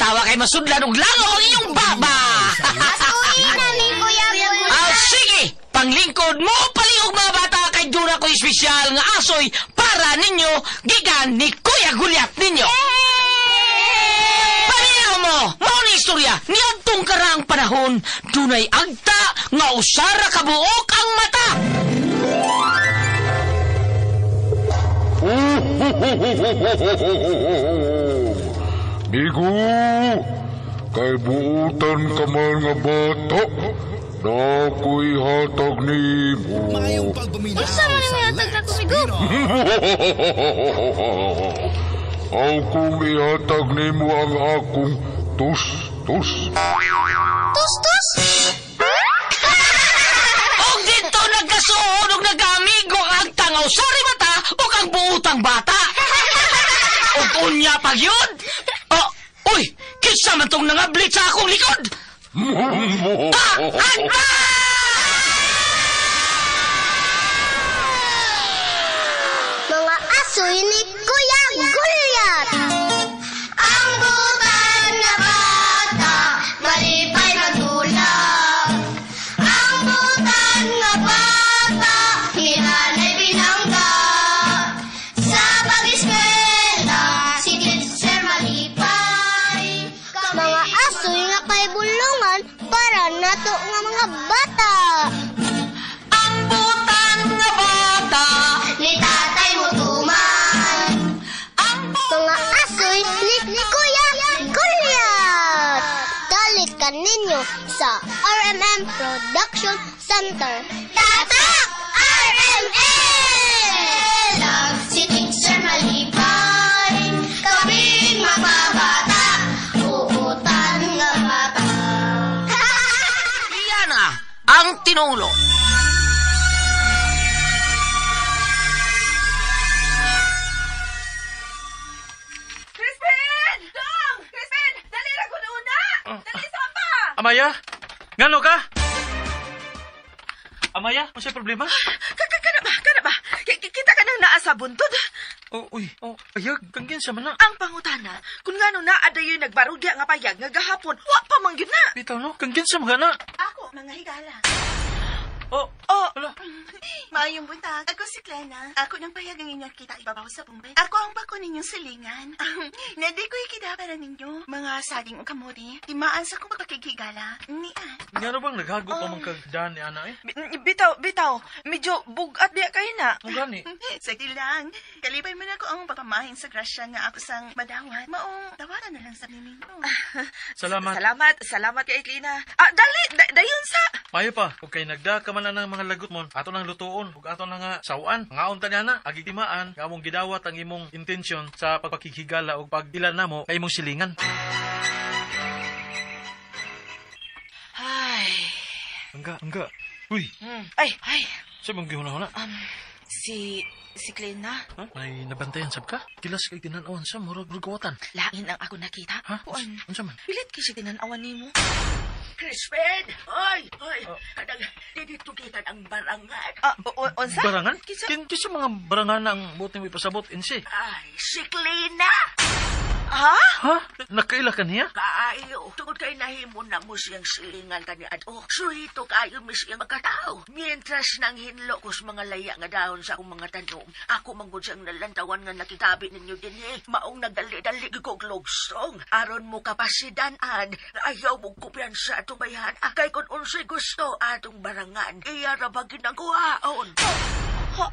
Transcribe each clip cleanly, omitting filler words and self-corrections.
Katawa kay masudlan og langaw ang inyong baba. Asuhin na ni Kuya Gulya. Ah, sige! Panglingkod mo, palihog mga bata kay duna ko espesyal nga asoy para ninyo gikan ni Kuya Gulyat ninyo. Paminaw mo, mao ni istorya niadtong karaang panahon, dunay agta nga usara ka buok ang mata. Migo, kay buutan ka man nga bata, na ako'y hatag nimo. Maayong pagpaminaw Unsa man sa ang hatag Lex na kumigo? Pinos. Aw kung ihatag nimo ang akong tus-tus. Tus, tus! Og dito nagkasuod og nagkaamigo ang agta nga usara mata ug ang buutang bata. Og unya pag yun. Oh, uy, kinsa man tong nangablit sa akong likod? Ah, agta! Mga asoy ni Kuya Gulyat! Ang butan na bata, malipay magdula. Ang butan nga bata, hinanay pinangga. Sa pag-eskwela, si teacher malipay. Mga asoy nga kay bulungan para nato nga mga bata. Ang butan nga bata, Ni tatay mo tuman. ang Mga asoy ni Kuya Gulyat! Dalit ka ninyo sa RMM Production Center. Tatak! RMM! Si teacher malipay, kaming mga bata, uutan nga bata. Yan na ang tinulo. Crispin! Dong! Crispin! Dali ra ko una! Dali sa pa! Amaya? Ngano ka? Amaya, ano problema? Kana ba? Kana ba? Kita ka nang naa sa buntod? Oh, uy, oh, ayag, kang kinsa man na. Ang pangutana, kung ngano na adayoy nagbarugya nga payag nga gahapon, wa pa man gyud na. Bitaw no, kang kinsa man na. Ako, mga higala. Oh, Oh, ala. Maayong buntag. Ako si Klena. Ako ng payag ang inyong kita ibabaw sa bumbay. Ako ang bako ninyong silingan. Nadi ko ikida para ninyo. Mga saging o kamote. Timaan sa kong pagpakighigala. Niya. Ngano bang naghago pa man kag daan ni ana eh? Bitaw, bitaw. Medyo bugat biya kayo na. Ang gani. Sige lang. Kalipay man ako ang pagpamahin sa grasya nga ako sang madawat. Maong tawaran na lang sa ninyo. Salamat. Salamat, salamat kay Klina. Ah, dali, dayon sa. Mayo pa, kung kay nagda ka man na ng mga lagot mon, ato nang lutuon, ug ato nang nga sawan. Ngaon ta niya na, agi timaan, nga among gidawat ang imong intensyon sa pagpakighigala ug pag-ila namo kay imong silingan. Ay. Angga, angga. Uy, Ay, ay. sa mong gihuna-huna? Si Klina. Ha? May nabantayan sab ka? Kilas kay tinanawan sa murag rugawatan. Lain ang ako nakita. Ha? Kuan. Unsa man? Pilit kay siya tinanawan nimo. Crispin! Hoy! Hoy! Kanang diditugitan ang barangan. Ah, unsa? Barangan? Kinsa? Kinsa mga barangan ang buot nimo ipasabot insi? Ay, si Klina! Ha? Ha? Nakaila ka niya? Kaayo, tungod kay nahimo na mo siyang silingan kani ato. Suhito kaayo mi siyang magkatao. Mientras nang hinlo ko sa mga laya nga dahon sa akong mga tanom, ako manggod siyang nalantawan nga nakitabi ninyo dinhi. Maong nagdali-dali ko og lugsong. Aron mo kapasidan-an, ayaw mo kumpiyansa atong bayhan. Kay kung unsay gusto atong barangan, iya ra ba ginangkuhaon. Ha?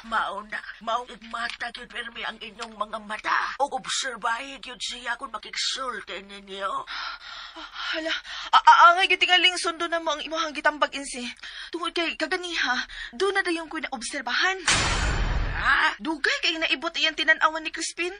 Mao na, maong igmata gyud pirmi ang inyong mga mata. O obserbahe gyud siya kung makiksulti ninyo. Hala, angay gyud tingaling sundo na mo ang imong gitambag insi. Tungod kay kaganiha, doon na dayon ko na obserbahan. Ha? Dugay kay naibot iyang tinan-awan ni Crispin.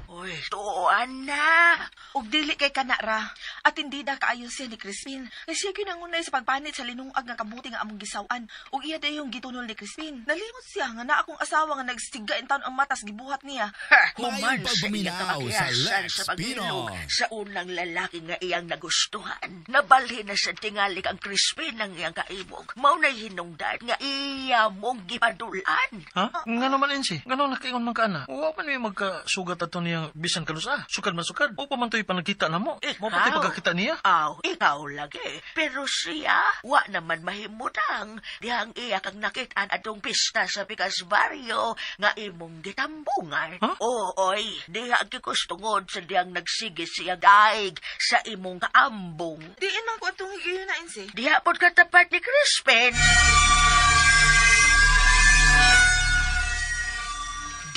Uy, tuan na. Ug dili kay kanara. At hindi da kaayo siya ni Crispin. Kay siya gyud nangunay sa pagpanit sa linungag nga kamuti nga among gisaw-an. Ug iya dayong gitunol ni Crispin. Nalimot siya nga naa akong asawa nga nagstiga in taon ang matas gibuhat niya. Human Maayong sa iyang pagpaminaw sa kamakiyasan Lex sa paghilog Pinos. sa unang lalaki nga iyang nagustuhan. Nabalhin na sa tingali ang Crispin ng iyang kaibog. Mao na hinungdan nga iya mong gipadulan. Ha? Nga naman insi? Nga naman nakaingon man ka na? Wa man may magkasugat ato niyang nga bisan kanusa, sukad man sukad. O pa man to'y panagkita na mo. Mo pa to'y pagkakita niya. Aw, ikaw lagi. Pero siya, wa naman mahimutang. Dihang iya kang nakitaan atong pista sa Pikas Barrio nga imong gitambungan. Huh? Oo, oy, diha gikus tungod sa dihang nagsige siya daig sa imong kaambong. Diin man ko atong higayon na insi. Diha pod katapat ni Crispin.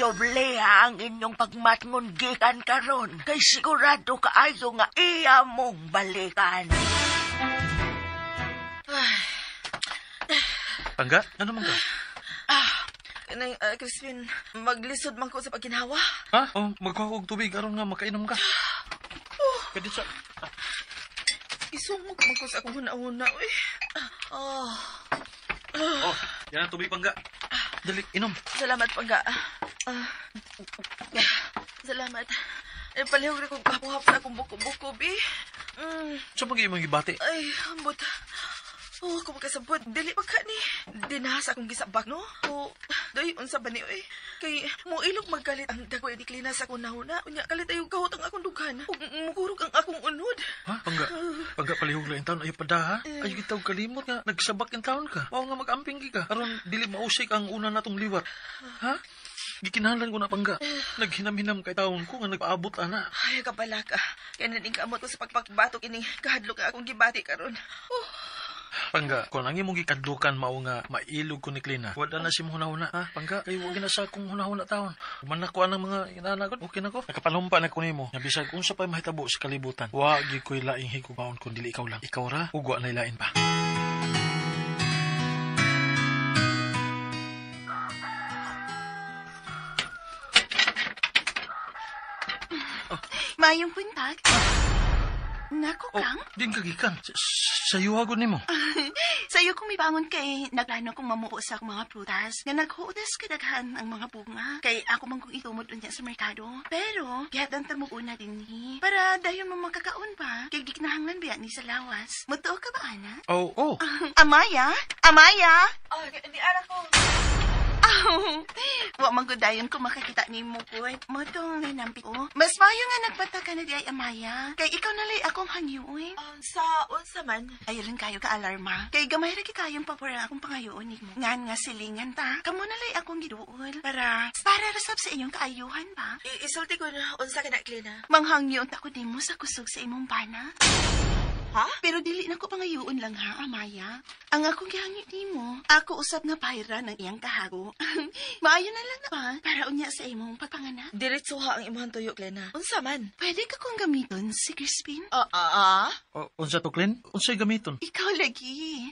Doble ang inyong pagmatngon gikan karon kay sigurado kaayo nga iya mong balikan. Pangga, ano man ka? Kanang, Crispin, maglisod man ko sa pagginhawa. Ha? Oh, magkuha og tubig aron nga makainom ka. Pwede sa... Isungog man ko sa akong huna-huna, uy. Oh, Oh, yan ang tubig, Pangga. Dali, inom. Salamat, Pangga. Salamat. Eh, palihog rin kong kapuhap sa akong buko-buko, bi. Sa pag imong gibati? Ay, ambot. Oh, kung makasabot, dili pa ka ni. Dinahas akong gisabak, no? O, doy, unsa ba ni, oy? Kay, mo ilog magkalit ang dagoy ni Klina sa akong nahuna. Unya, kalit ayaw kahot ang akong dughan. Ug mukurog ang akong unod. Ha? Pangga, Pangga palihog lang in taon. Ayaw pa da, ha? Ayaw kita og kalimot nga. Nagsabak in taon ka. Mao nga mag-amping ka. Aron, dili mausik ang una natong liwat. Ha? Gikinahanglan ko na, Pangga. Naghinam-hinam kay taon ko nga nagpaabot, ana. Ay, kabala ka. Kaya naning kamot ko sa pagpagbatok ining kahadlok ang akong gibati karon. Oh, Pangga, kung ang imong gikadlukan mao nga mailog ko ni Klina, wala na si mong hunahuna, ha? Pangga, kay wag na sa akong hunahuna taon. Human na ko anang mga inana ko, okay na ko. Nakapanumpa na ko nimo, nga bisag unsa pa'y mahitabo sa kalibutan, wa gyud ko'y laing higugmaon kun dili ikaw lang. Ikaw ra, ug wa na'y lain pa. Mayong buntag. Nako Oh, kang. din ka gikan. Sayuha gud nimo. Sa'yo kung mibangon kay nagplano kong mamuo sa akong mga prutas nga naghuudas kadaghan ang mga bunga. Kay ako man kong itumod unya sa merkado. Pero, gihatan ta mo una dinhi. Para dayon mo makakaon pa. Kay gikinahanglan biya ni sa lawas. Mutuo ka ba, ana? Oh, oh. Amaya? Amaya? Ah, di ara ko. Aw, wa man gud dayon ko makakita nimo ko. Motong nanampi ko. Mas maayo nga nagbata ka na di ay, Amaya. Kay ikaw na lay akong hangyoon. Sa unsa man? Ayaw lang kayo ka-alarma. Kay gamay ra kayong pabor ang akong pangayoon nimo. Ngan nga silingan ta. Kamo na lay akong giduol para rasab sa inyong kaayuhan ba. Isulti ko na unsa ka na, Klina. Manghangyoon ta ko nimo sa kusog sa imong bana. Ha? Pero dili na ko pangayoon lang ha, Amaya. Ang akong gihangyo nimo, ako usab nga payra ng iyang kahago. Maayo na lang na ba para unya sa imong pagpanganak. Diretso ha ang imong tuyo, Klina. Unsa man? Pwede ka kong gamiton si Crispin? Ah, ah. Oh, unsa to, Klin? Unsay gamiton? Ikaw lagi.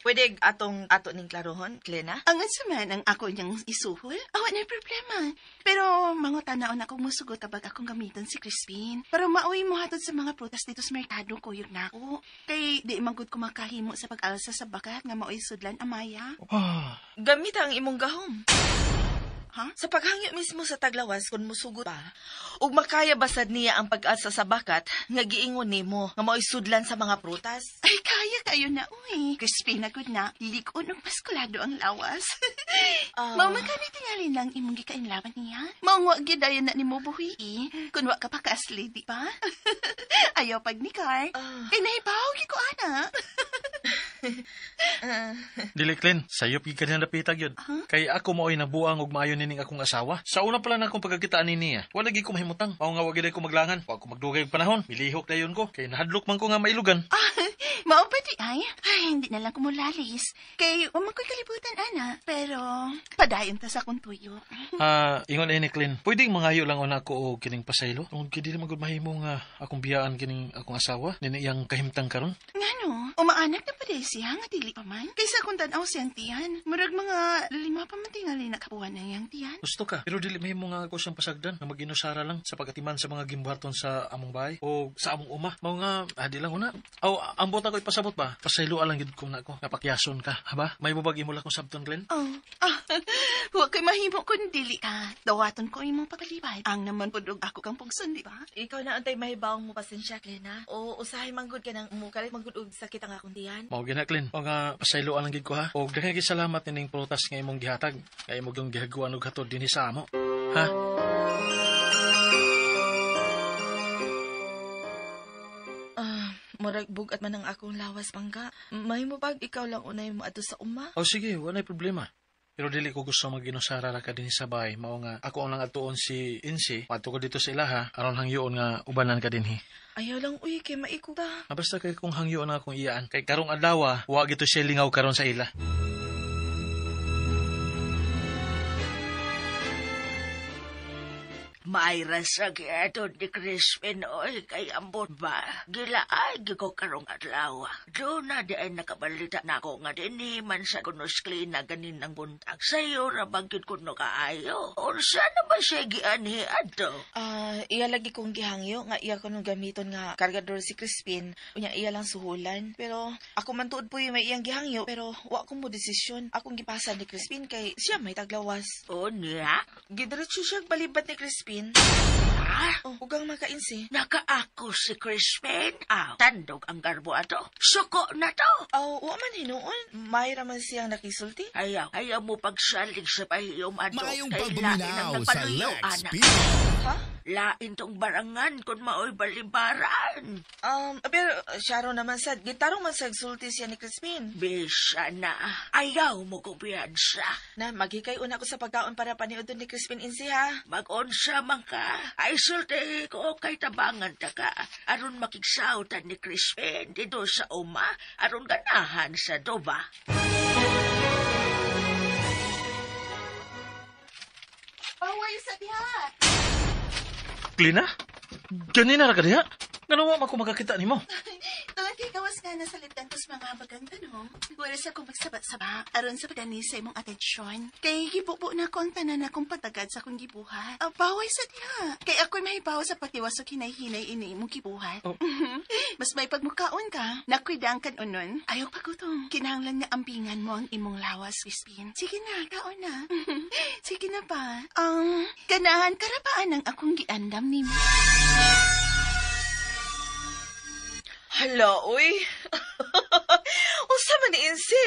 Pwede atong ato ning klarohon, Klina? Ang unsa man ang ako niyang isuhol, awa na problema. Pero mangutanaon ako musugot tabag akong gamiton si Crispin. Para maoy mo hatod sa mga prutas dito sa merkado kuyog na ako. Kay di man gud ko makahimo sa pag-alsa sa bakat nga maoy sudlan, Amaya. Ah, Gamit ang imong gahom. Ha? Sa paghangyo mismo sa taglawas kung musugot pa, ug makaya basad niya ang pag-alsa sa bakat nga giingon nimo nga maoy sudlan sa mga prutas. Ay, kaya kayo na, uy. Crispin na gud na. Likon og maskulado ang lawas. Ah. Mao man kani tingali lang imong gikainlaban niya. Mao wa gyud dayon na nimo buhi. Kun wa ka pa kaasli, di ba? Ayaw pag ni Car. Ah. Kay nahibaw gyud ko ana. Dili, Klin, sayop gid ka niya napitag yun. Kay ako mao'y nabuang og maayo nining akong asawa. Sa una pa lang akong pagkakitaan ni niya, wala gid ko mahimutang. Mao nga wa gid ko maglangan. Wa ko magdugay og panahon. Milihok dayon ko. Kay nahadlok man ko nga mailugan. Ah, mao pa di ay. Ay, hindi na lang kumulalis. Kay wa man ko'y kalibutan, ana. Pero padayon ta sa akong tuyo. Ah, ingon ni Klin. Pwedeng mangayo lang una ako og kining pasaylo. Tungod kay dili man gud mahimo nga akong biyaan kining akong asawa nini iyang kahimtang karon. Ngano, umaanak na pa di siya nga dili pa man. Kaysa kung tan-aw siyang tiyan. Murag mga 5 pa man tingali nakabuwan na iyang tiyan. Gusto ka. Pero dili mahimo nga ako siyang pasagdan nga maginusara lang sa pagatiman sa mga gimbuhaton sa among bahay o sa among uma. Mao nga di lang una. Aw, ambot ako ipasabot ba? Pasaylo lang gid ko na ako. Napakyason ka, ha ba? May bubag imo lang kong sabton, Glenn? Oh, ah, wa ko'y mahimo kun dili ka. Dawaton ko imong pagkalibay. Ang naman pud og ako kang pugson, di ba? Ikaw na untay mahibawong mo pasensya, Klina. O usahay man gud ka nang mukalit man gud og sakit ang akong tiyan. Mao gina, Glenn. O nga pasaylo lang gid ko ha. Og daghan salamat nining prutas nga imong gihatag. Kay imong yung gihaguan og hatod dinhi sa amo. Ha? Murag bugat man ang akong lawas, Pangga. May mo pag ikaw lang unay mo ato sa uma. Oh, sige, walay problema. Pero dili ko gusto maginusara ra ka din sa bahay. Mao nga ako ang atuon si Insi. Padto ko dito sa ilaha aron hangyoon nga ubanan ka dinhi. Ayaw lang, uy, kay maiko ta. Ah, basta kay kung hangyoon na akong iyaan. Kay karong adlaw, wa gito siya lingaw karon sa ila. Mayra sa giato ni Crispin, oy, kay ambot ba? Gilaay ko karong adlaw. Doon na di ay nakabalita na ako nga dinhi man sa kunos klina ganin ang buntag. Sayo ra bagid kuno kaayo. Unsa na ba siya gianhi adto? Iya lagi kong gihangyo nga iya ko nung gamiton nga kargador si Crispin. Unya iya lang suhulan. Pero ako man tuod po yung may iyang gihangyo, pero wa ko mo desisyon. Akong gipasa ni Crispin kay siya may taglawas. Unya? Gidiretso siya balibat ni Crispin. Ha? Oh, ugang makainsi. Nakaako si Crispin. Ah, tandog ang garbo ato. Suko na to. Oh, wa man hinuon. May raman siyang nakisulti. Ayaw, ayaw mo pagsalig sa pahiyom ato. Maayong Kay lain ang pagpaminaw sa nagpaluyo, Lex anak. P. Ha? Lain tong barangan kung maoy balibaran. Pero siya ro naman sad. Gitarong man sagsulti siya ni Crispin. Bisa na. Ayaw mo kumpiyansa. Na, maghikay una ko sa pagkaon para paniudon ni Crispin insi ha. Mag-unsa man ka. Ay sulti ko kay tabangan ta ka. Aron makigsautan ni Crispin dito sa uma. Aron ganahan sa doba. Bawal sa diha. Klina? Ganina ra ka diha? Ngano wa man ko makakita nimo? Tungod kay gawas nga nasa liptan ko sa mga bagang tanong, wala sa akong magsaba-saba aron sa pagdani sa imong atensyon. Kay gibubo na ko ang tanan akong patagad sa akong gibuhat. Baway sa diha. Kay ako'y mahibaw sa pagtiwas og hinay-hinay ini imong gibuhat. Oh. Mas may pagmukaon ka, nakwidang kan unon. Ayaw pagutom. Kinahanglan nga ampingan mo ang imong lawas, Crispin. Sige na, kaon na. Sige na pa. Ganahan karapaan ang akong giandam nimo. Hala, uy. Unsa man ni Insi?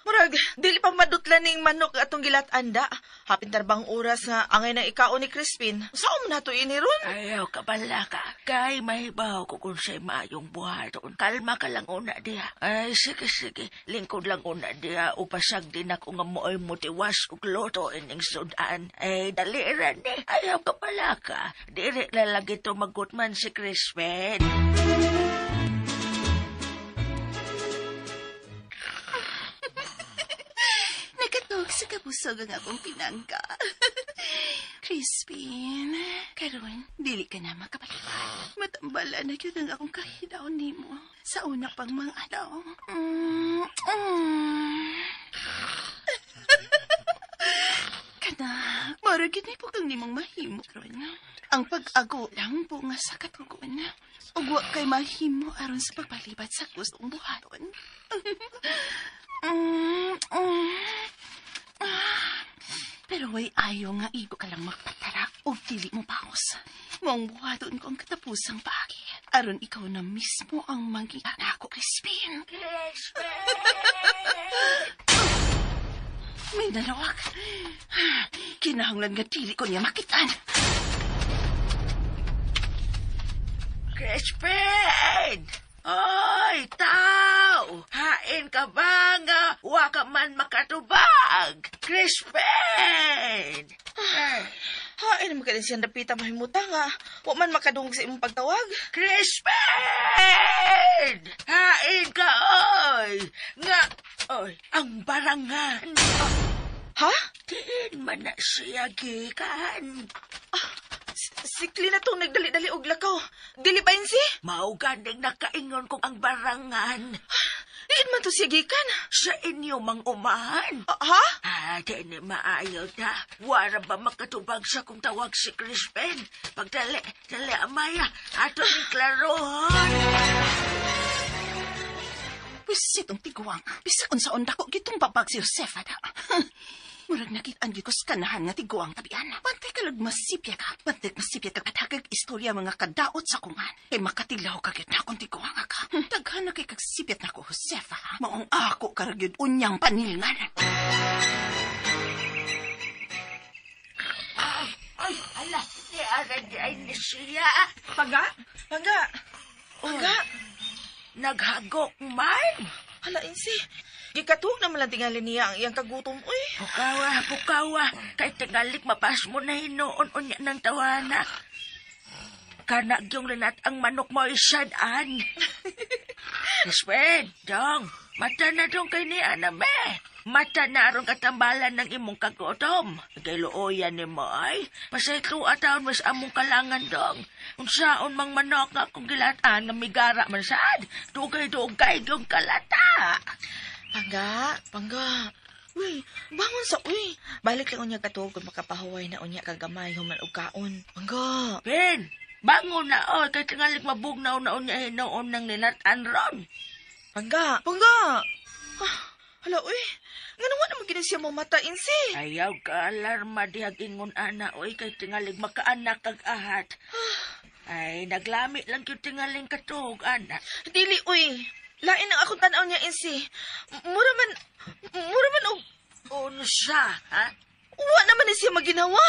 Murag, dili pa madutlan ning manok atong gilat-anda. Hapin tarbang oras nga angay na ikaon ni Crispin. Saan mo na to ini ron? Ayaw ka bala ka. Kay mahibaw ko kung sa'y maayong buhaton. Kalma ka lang una diha. Ay, sige, sige. Lingkod lang una diha. Upasag din ako nga mo'y mutiwas ug loto ining sudan. Ay, daliran ni. Ayaw ka bala ka. Diri lalagi to magutman si Crispin. Nakatog sa kabusog ang akong pinangga. Crispin, karon dili ka na makabalikan. Matambala na yun ang akong kahidaw nimo sa una pang mga adlaw. Kana, mara gid ay pugtong nimong mahimo karon. Ang pag-ago lang po nga sa katugon. Ug wa kay mahimo aron sa pagpalibat sa gustong buhaton. Pero way ayo nga igo ka lang magpatara o dili mo paos. Maong buhaton ko ang katapusang paagi. Aron ikaw na mismo ang magiging ako, Crispin. Crispin! May nalawak. Kinahanglan nga dili ko niya makitaan. Crispin! Oy, tao! Hain ka ba nga? Wa ka man makatubag! Crispin! Ay, Hain naman ka din siyang dapita mahimuta nga. Wa man makadungog sa imong pagtawag. Crispin! Hain ka, oy! Nga, oy, ang barangan. Ha? Diin man na siya gikan. Si Klina tong nagdali-dali og lakaw. Dili ba insi? Mao ganing nakaingon kong ang barangan. Diin man to siya gikan. Sa inyo mang umahan. Ha? Ah, di ni maayo ta. Wara ba makatubag sa kung tawag si Crispin? Pagdali, dali amaya, ato ni klarohon. Wisit ang tiguang. Bisag unsaon dako gitong babag si Josefa da. Murag nakitaan gyud ko sa kanahan nga tiguang tabian. Bantay ka masipya ka. Bantay masipya ka katagag istorya mga kadaot sa kungan. Kay makatilaw ka gyud na akong tiguang ka. Daghan na kay kagsipyat nako Josefa. Maong ako ka ra gyud unyang panilngan. na di ay ni siya. Pangga? Pangga? Pangga? Naghagok man. Hala, Insi. Gikatuog naman lang tingali niya ang iyang kagutom, uy. Pukawa, pukawa. Kay tingalik mapas mo na hinoon unya ng tawana. Kanag yung linat ang manok mo isadaan. Crispin, dong, mata na dong kay ni Ana me. Mata na aron katambalan ng imong kagutom. Kay luoyan ni mo ay. Pasayto ataon mas among kalangan dong. Unsaon mang manok nga akong gilataan nga migara man sad. Dugay-dugay yung kalata. Pangga, pangga. Uy, bangon sa uy. Balik lang unya katuog kung makapahuway na unya kagamay human og kaon. Pangga. Ben, bangon na oy. Kay tingalik mabugnaw na unya hinoon ng nilatan ron. Pangga, pangga. Ah, hala uy. Ngano wa naman gini siya mamata, Insi? Ayaw ka alarma dihag ingon ana oy kay tingalig makaanak kag ahat. Ay, naglami lang gyud tingaling katuog ana. Dili uy. Lain ang akong tan-aw niya, Insi. Mura man og Unsa, ha? Wa naman ni siya maginawa.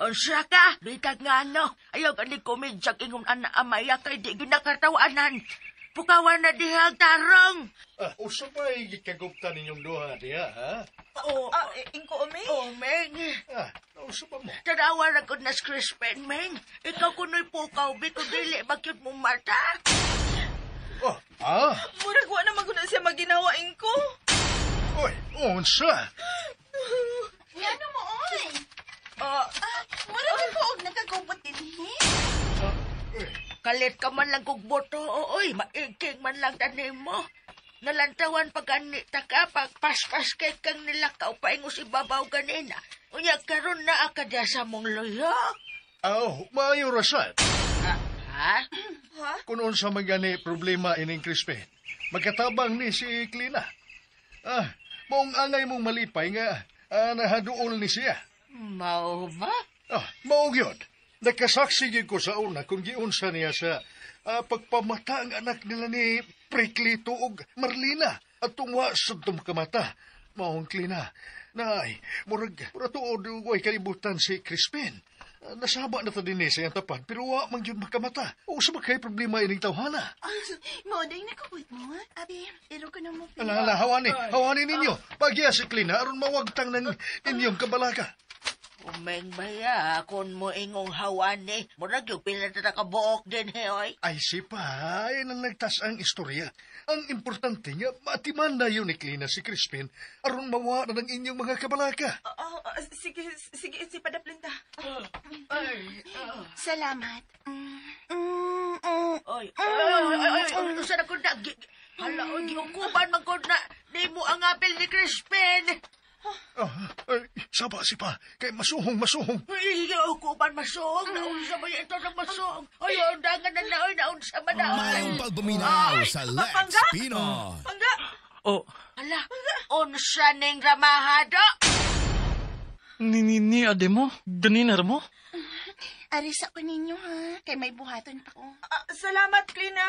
Unsa ka? Bitag nga ano. Ayaw ka ni kumidyag ingon ana amaya kay di gyud nakatawanan. Pukawan na dihag tarong. Ah, usa pa gikagupta ninyong duha diha, ha? Oh, ingko umi. Oh, Meng. Ah, usa pa mo. Tanawa ra gud na si Crispin, Meng. Ikaw kuno'y pukaw, bi kung dili bagyod mo mata. Oh, ah? Murag wa naman gud na siya maginawa, ingko. Oy, unsa? Ngano mo, oy? Murag ko og nagkagubot dinhi. Kalit ka man lang kog boto, oy, maigking man lang tanim mo. Nalantawan pag anita ka, pagpaspas kay kang nilakaw paingos ibabaw ganina. Unya, karon na akadya sa mong luyok. Aw, maayo rasad. Ha? Ha? Kung unsa man gani problema ining Crispin, magkatabang ni si Klina. Ah, maong angay mong malipay nga nahaduol ni siya. Mao ba? Ah, maong yun. Nakasaksi gyud ko sa una kung giunsa niya sa pagpamata ang anak nila ni Preclito og Marlina at tungwa sa tumkamata. Maong Klina, nay, murag tuod way kalibutan si Crispin. Nasaba na ta din sa iyang tapad, pero wa man gyud makamata. O sa kay problema ining tawhana? Mo day nakabot mo. Abi, pero ko na mo. Ala, ala, hawani ninyo. Pagya si Klina aron mawagtang ng inyong kabalaka. Umeng baya, kung mo ingong hawani, murag yung pila na nakabuok din, he, oy. Ay, sipa, ay nang nagtas ang istorya. Ang importante nga, maatiman na yun ni Klina si Crispin, aron mawa na ng inyong mga kabalaka. Sige, sige, si Padaplinta. Salamat. Oy, ay, ay, usa na ko na. Hala, oy, giukuban man ko na. Di mo ang apel ni Crispin. Ay, saba sipa, kay masuhong. Ay, giukuban masuhong. Naunsa ba ito ng masuhong? Ay, undangan na na, oy, naunsa ba na? Maayong pagpaminaw sa Lex Pinoy. Pangga! Oh. Hala, unsa ning ramahado? Ni ade mo? Ganina ra mo? Aris ako ninyo, ha? Kay may buhaton pa ko. Salamat, Klina.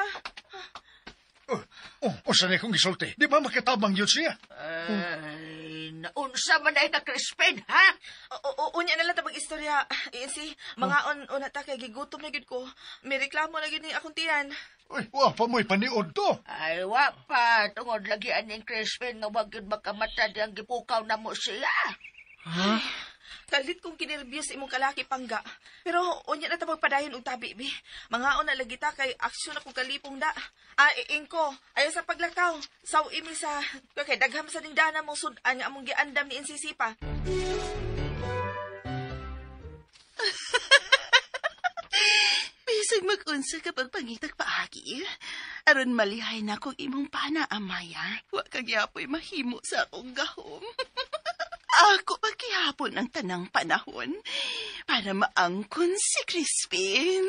Usa na akong gisulti. Di ba makatabang yun siya? Ay, naunsa man ay ka, Crispin, ha? Unya na lang tabang istorya. Insi, mga una ta kay gigutom na gyud ko. May reklamo na gyud ni akong tiyan. Uy, wa pa mo'y paniod to. Ay, wa pa. Tungod lagi aning Crispin nga wag yun makamata diyang gipukaw na mo siya. Ha? Kalit kong kinerbyos imong kalaki, Pangga. Pero unya na ta magpadayon og tabi, bi. Mangaon na lagi ta kay aksyon akong kalipong da. Ingko, ayo sa paglakaw. Saw imi sa kay dagham sa ningdana mong sud-an nga among giandam ni NCC pa. Bisag mag-unsa kapag pangitag paagi. Aron malihay na kong imong pana, Amaya. Wa kagyapoy mahimo sa akong gahom. Ako pagkihapon ang tanang panahon para maangkon si Crispin.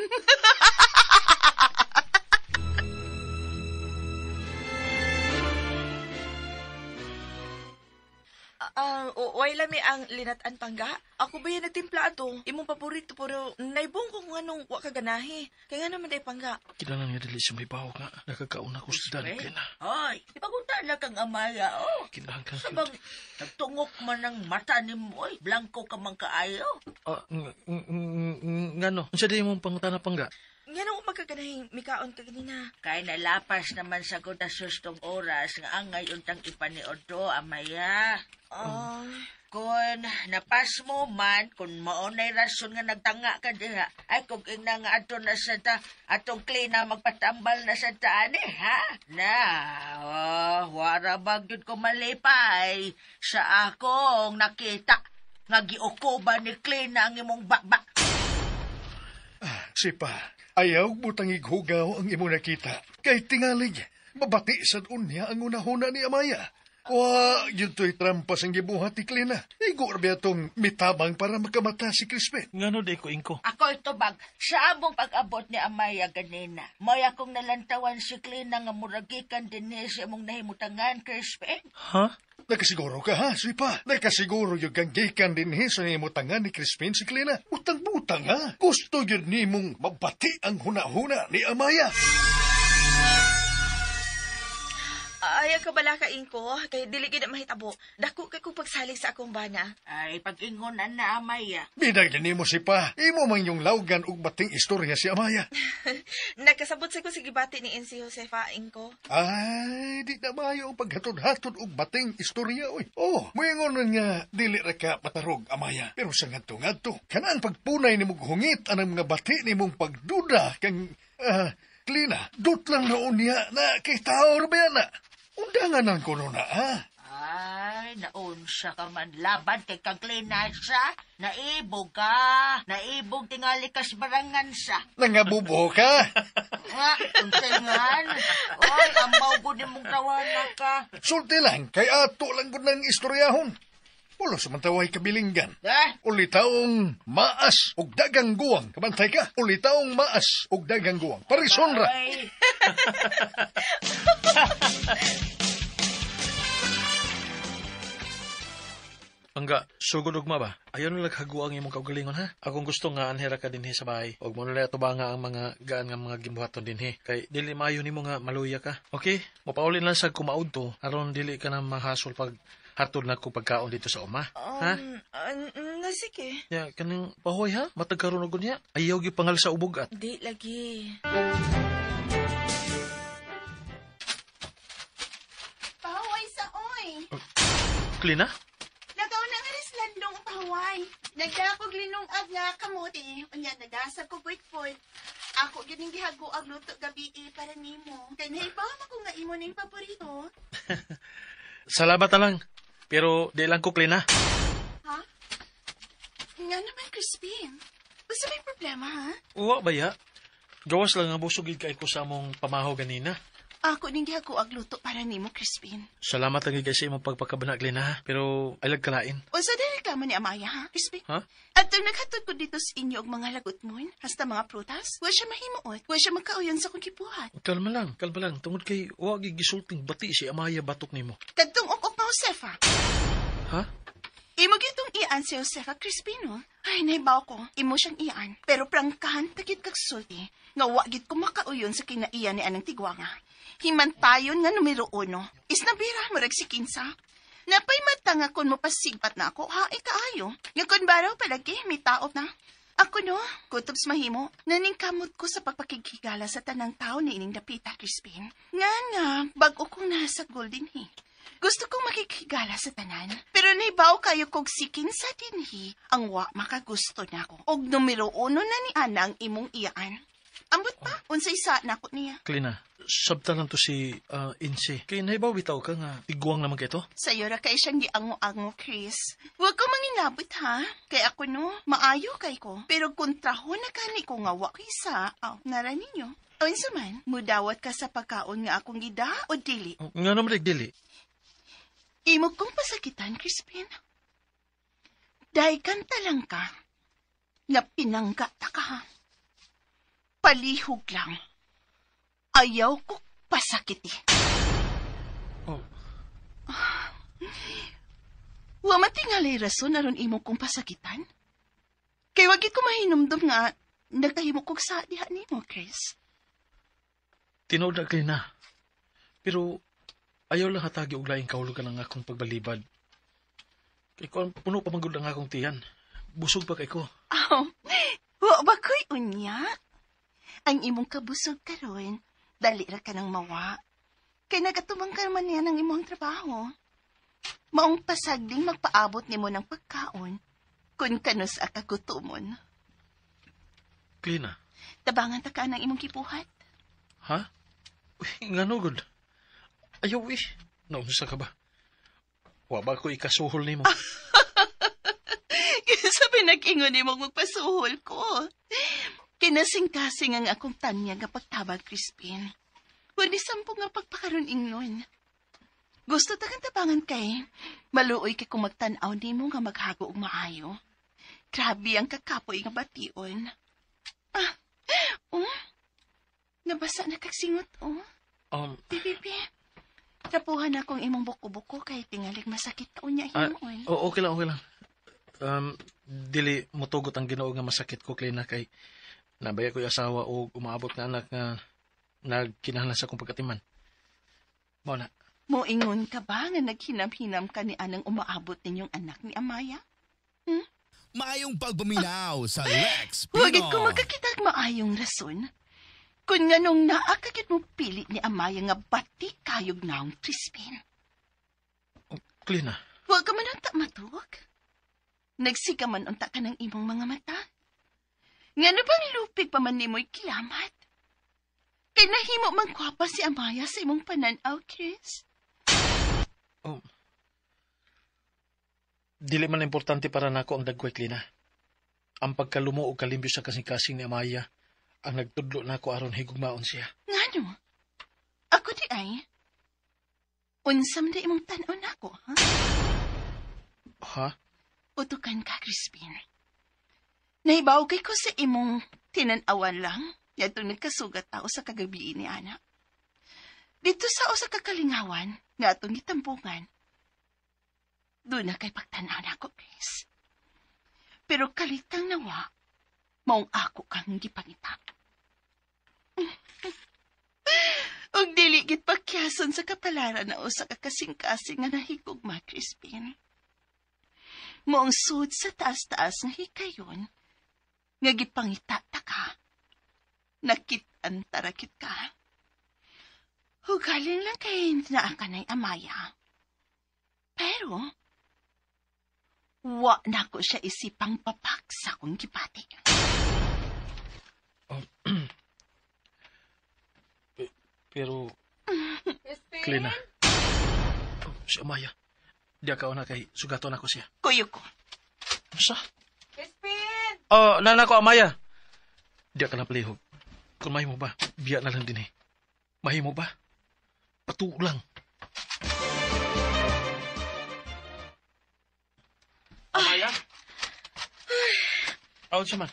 Way lami ang linatan, Pangga. Ako ba yan nagtimpla ato? Imong paborito pero naibong ko kung anong wa ka ganahi. Kaya nga naman day, Pangga. Kinahanglan nga dili siya may bawo nga nakakauna ko sa dani, Klina. Hoy, ipagunta na kang Amaya, oh. Kinahanglan Sabang nagtungok man ang mata ni mo, oy. Blanco ka man kaayo. Ngano? Unsa di imong pangutana, Pangga? Nga nung magkaganahing mikaon ka ganina. Kay nalapas naman sa ko sustong oras nga angay untang ipaniod to, Amaya. Kung napas mo man, kung maunay rason nga nagtanga ka diha, ay kung ingna nga ato na sa ta, atong Klina magpatambal na sa taan eh, ha? Na, oh, wara ba gyud ko malipay sa akong nakita nga giuko ba ni Klina ang imong bakbak. Sipa, ayaw butang ighugaw ang imong nakita. Kay tingalig, mabati sad unya ang unahuna ni Amaya. Wa, yun to'y trampas ang gibuhat ni Klina. Igo ra atong mitabang para makamata si Crispin. Ngano di ko ingko? Ako ito bag, sa among pag-abot ni Amaya ganina, may akong nalantawan si Klina nga muragikan din sa imong nahimutangan, Crispin. Ha? Nakasiguro ka ha, Sipa? Nakasiguro yung ganggikan din sa nimutangan ni Crispin si Klina. Utang-butang ha? Gusto yun nimong mabati ang huna-huna ni Amaya. Ay, ka bala ka, Inko. Kay dili gid mahitabo. Dako kay kong pagsalig sa akong bana. Ay, pag-ingon na na, Amaya. Bidag din nimo Sipa. Imo man yung lawgan og bating istorya si Amaya. Nagkasabot sa ko sa gibati ni NC Josefa, Inko. Ay, di na maayo ang paghatod-hatod og bating istorya, oy. Oh, moingon man nga dili ra ka matarog, Amaya. Pero sa ngadto-ngadto, kanang pagpunay nimong hungit anang mga bati nimong pagduda kang Klina, dut lang noon niya na kay tao ra ba yan na? Undangan ang kuno na, ha? Ay, naunsa ka man laban kay kang Klina siya. Naibog ka. Naibog tingali kas barangan sa. Nangabubo ka. Nga, unsingan. Oy, amaw ko ni mong tawana ka. Sulti lang, kay ato lang gud ng istoryahon. Ulo sa mantaway kabilinggan. Eh? Ulitaong maas og dagang guwang. Kabantay ka. Ulitaong maas og dagang guwang. Parison ra. Ay. Pangga, sugod ugma ba? Ayaw na laghago ang imong kaugalingon ha? Akong gusto nga anhera ka dinhi sa bahay. Og mo na ba nga ang mga gaan nga mga gimbuhaton dinhi. Kay dili maayo nimo nga maluya ka. Okay? Mopaulin lang sa kumaud to aron dili ka na mahasol pag hatod na ko pagkaon dito sa uma. Ha? Na sige. Ya, kaning pahoy ha? Matag karon og niya. Ayaw gyud pangal sa ubog at. Di lagi. Pahuway sa oy. Klina? Nagaw na nga rin landong pahuway. Nagdakog linungag nga kamuti. Unya, nagasag ko buitfoy. Ako yun yung gihago ang luto gabi para nimo. Kay nahibaw ko nga imo ning paborito. Salamat na lang. Pero di lang ko Klina. Ha? Nga naman, Crispin. Basta may problema, ha? Uwa ba ya? Gawas lang ang busog gid kay ko sa among pamaho ganina. Ako ning gihago ang luto para nimo, Crispin. Salamat lang gid kay sa imong pagpakabana, Klina, ha? Pero ay kalain. Unsa din reklamo ni Amaya, ha, Crispin? Ha? Atong naghatod ko dito sa inyo og mga lagot mo, hasta mga prutas, wa siya mahimuot, wa siya makauyon sa akong gibuhat. Kalma lang, kalma lang. Tungod kay wa gid gisulting bati si Amaya batok nimo. Kadtong ok-ok na Josefa. Ha? Imo gyud ian si Josefa Crispino. Ay, naibaw ko. Imo siyang ian. Pero prangkahan tagit kag sulti. Nga wa gid ko makauyon sa kinaiyan ni anang tigwanga. Himantayon nga numero 1. Isnabira, murag si Kinsa. Napay mata nga kun mo pasigpat na ako, ha, kaayo. Nga kun baraw palagi, may taop na. Ako no, kutob sa mahimo, naningkamot ko sa pagpakighigala sa tanang tao ni ining dapita, Crispin. Nga nga, bag-o kong nasa golden he. Gusto kong makikhigala sa tanan, pero naibaw kayo kog sikin sa dinhi, ang wa makagusto na ko. Og numero 1 na ni Ana ang imong iyaan. Ambot pa, unsay sa nako niya. Klina, sabta lang to si Insi. Kay naibaw bitaw ka nga tigwang naman kay to. Sa'yo ra kay siyang giango-ango, Chris. Huwag ko mangingabot, ha? Kay ako no, maayo kay ko. Pero kontraho na kani ko nga wa kaysa, aw, nara ninyo. Unsa man, mudawat ka sa pagkaon nga akong gida o dili. Nga naman dili. Imo kong pasakitan, Crispin. Dahil kanta lang ka, nga pinangga ta ka, ha? Palihog lang. Ayaw ko pasakiti. Oh. Wa man tingalay rason aron imo kong pasakitan. Kay wagi ko mahinumdum nga nagkahimo kog sa diha nimo, Chris. Tinuod na, Klina. Pero ayaw lang hatagi og laing kahulugan ang akong pagbalibad. Kay kuan puno pa man gud ang akong tiyan. Busog pa kay ko. Aw, wa ba ko'y unya? Ang imong kabusog karon, dali ra ka nang mawa. Kay nagatumang ka man niya ng imong trabaho. Maong pasagding magpaabot nimo ng pagkaon, kun kanus akagutomon. Klina, Tabangan ta ka ng imong kipuhat. ha? Uy, ngano gud? Ayaw eh. Naunsa ka ba? Wa ba ko ikasuhol nimo? Kinsa ba nag-ingon nimo magpasuhol ko? Kinasing-kasing ang akong tanya nga pagtabag, Crispin. Wala sampo nga pagpakaroon ingnon. Gusto ta kang tabangan kay. Maluoy kay kung magtan-aw nimo nga maghago og maayo. Grabe ang kakapoy nga bation. Ah, oh. Nabasa na kag singot, oh. Di, bibi. Trapuhan akong imong buko-buko kay tingalig masakit ka unya himuon. Oh, okay lang, okay lang. Dili motugot ang Ginoo nga masakit ko, Klina, kay nabaya ko'y asawa o umaabot nga anak nga nagkinahanglan sa akong pagkatiman. Mao na. Moingon ka ba nga naghinam-hinam ka ni anang umaabot ninyong anak ni Amaya? Maayong pagpaminaw sa Lex Huwag ko Pinoy. magkakita og maayong rason. Kung nganong naa kagit mo pili ni Amaya nga bati kayog naong Crispin. Klina, Huwag ka man unta matuog. Nagsiga man unta ka ng imong mga mata. Ngano bang lupig pa man nimo'y kilamat? Kay nahimo man kwapa si Amaya sa imong pananaw, Chris. Oh. Dili man importante para nako ang dagway, Klina. Ang pagkalumo o kalimbyo sa kasing-kasing ni Amaya ang nagtudlo nako aron higugmaon siya. Ngano? Ako di ay. Unsam na imong tan-aw nako, ha? Ha? Utukan ka, Crispin. Nahibaw kay ko sa imong tinan-awan lang yadtong nagkasugat tao sa kagabi ni Ana. Dito sa usa ka kalingawan nga atong gitampungan. Doon na kay pagtan-aw nako, Chris. Pero kalitang nawa, maong ako kang gipangita. Ug dili gid pagkyason sa kapalaran na usa ka kasing-kasing nga nahigugma, Crispin. Maong sud sa taas-taas nga hikayon, nga gipangita ta ka. Nakit-an tarakit ka. Hugaling lang kay naa ka na'y Amaya. Pero, wa na ko siya isipang papak sa akong gipati. Pero, Klina. Oh, si Amaya. Di ka na kay sugaton ako siya. Kuyo ko. Sa? Crispin! Oh, nana ko, Amaya. Di ka na palihog. Kung mahimo ba, biya na lang din eh. Mahimo ba? Patulang. Amaya? Awon siya man.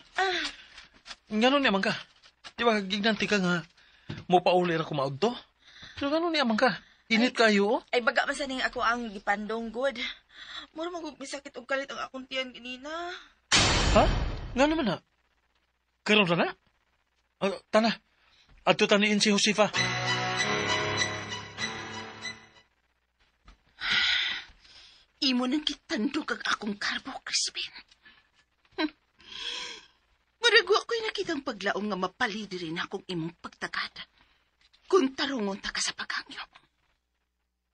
Ngano niya man ka? Di ba gignanti ka nga mo pauli ra ko maog to? Pero ngano niya man ka? Init kayo, oh. Ay, baga man sa ning ako ang gipandong, good. Mura man kog misakit og kalit ang akong tiyan ganina. Ha? Ngano man na? Karon ra na? Tana. Adto taniin si Josefa. Imo nang gitandog ang akong karbo, Crispin. Murag wa ko'y nakitang paglaom nga mapalidi rin akong imong pagtagad. Kung tarungon ta ka sa pagangyo.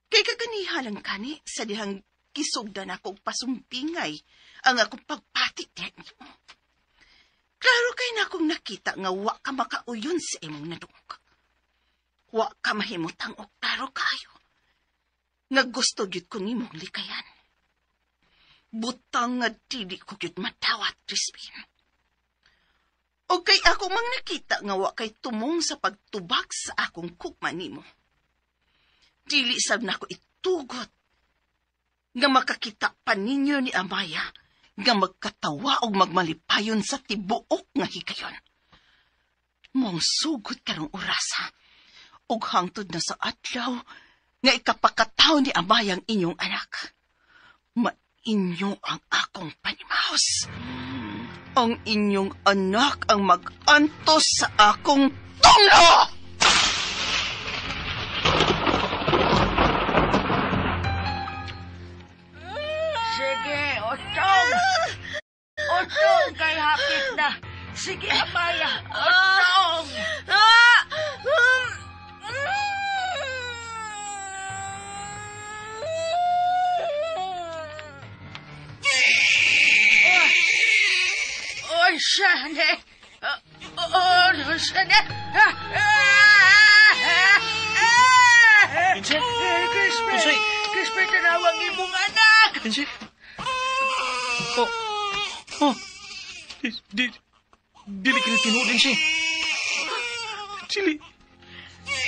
Kay kaganiha lang kani sa dihang gisugdan ako og pasumpingay ang akong pagpati diha nimo. Klaro kay na akong nakita nga wa ka makauyon sa imong nadungog. Wa ka mahimutang og klaro kayo. Nga gusto gyud ko nimong likayan. Butang nga dili ko gyud madawat, Crispin. O kay ako mang nakita nga wa kay tumong sa pagtubag sa akong kugma nimo. Dili sab nako itugot nga makakita pa ninyo ni Amaya nga magkatawa og magmalipayon sa tibuok nga higayon. Mong sugot karong orasa ug hangtod na sa adlaw nga ikapakataw ni Amaya ang inyong anak. Inyo ang akong panimaos. Ang inyong anak ang mag-antos sa akong tunglo! Sige, Otong! Otong, kay hapit na. Sige, Amaya, Otong! Oy, sane! Oh, sane! Insi? Crispin! Crispin, tanawang imong anak! Insi? Oh! Oh! Dili ka na tinuod, Insi. Dili.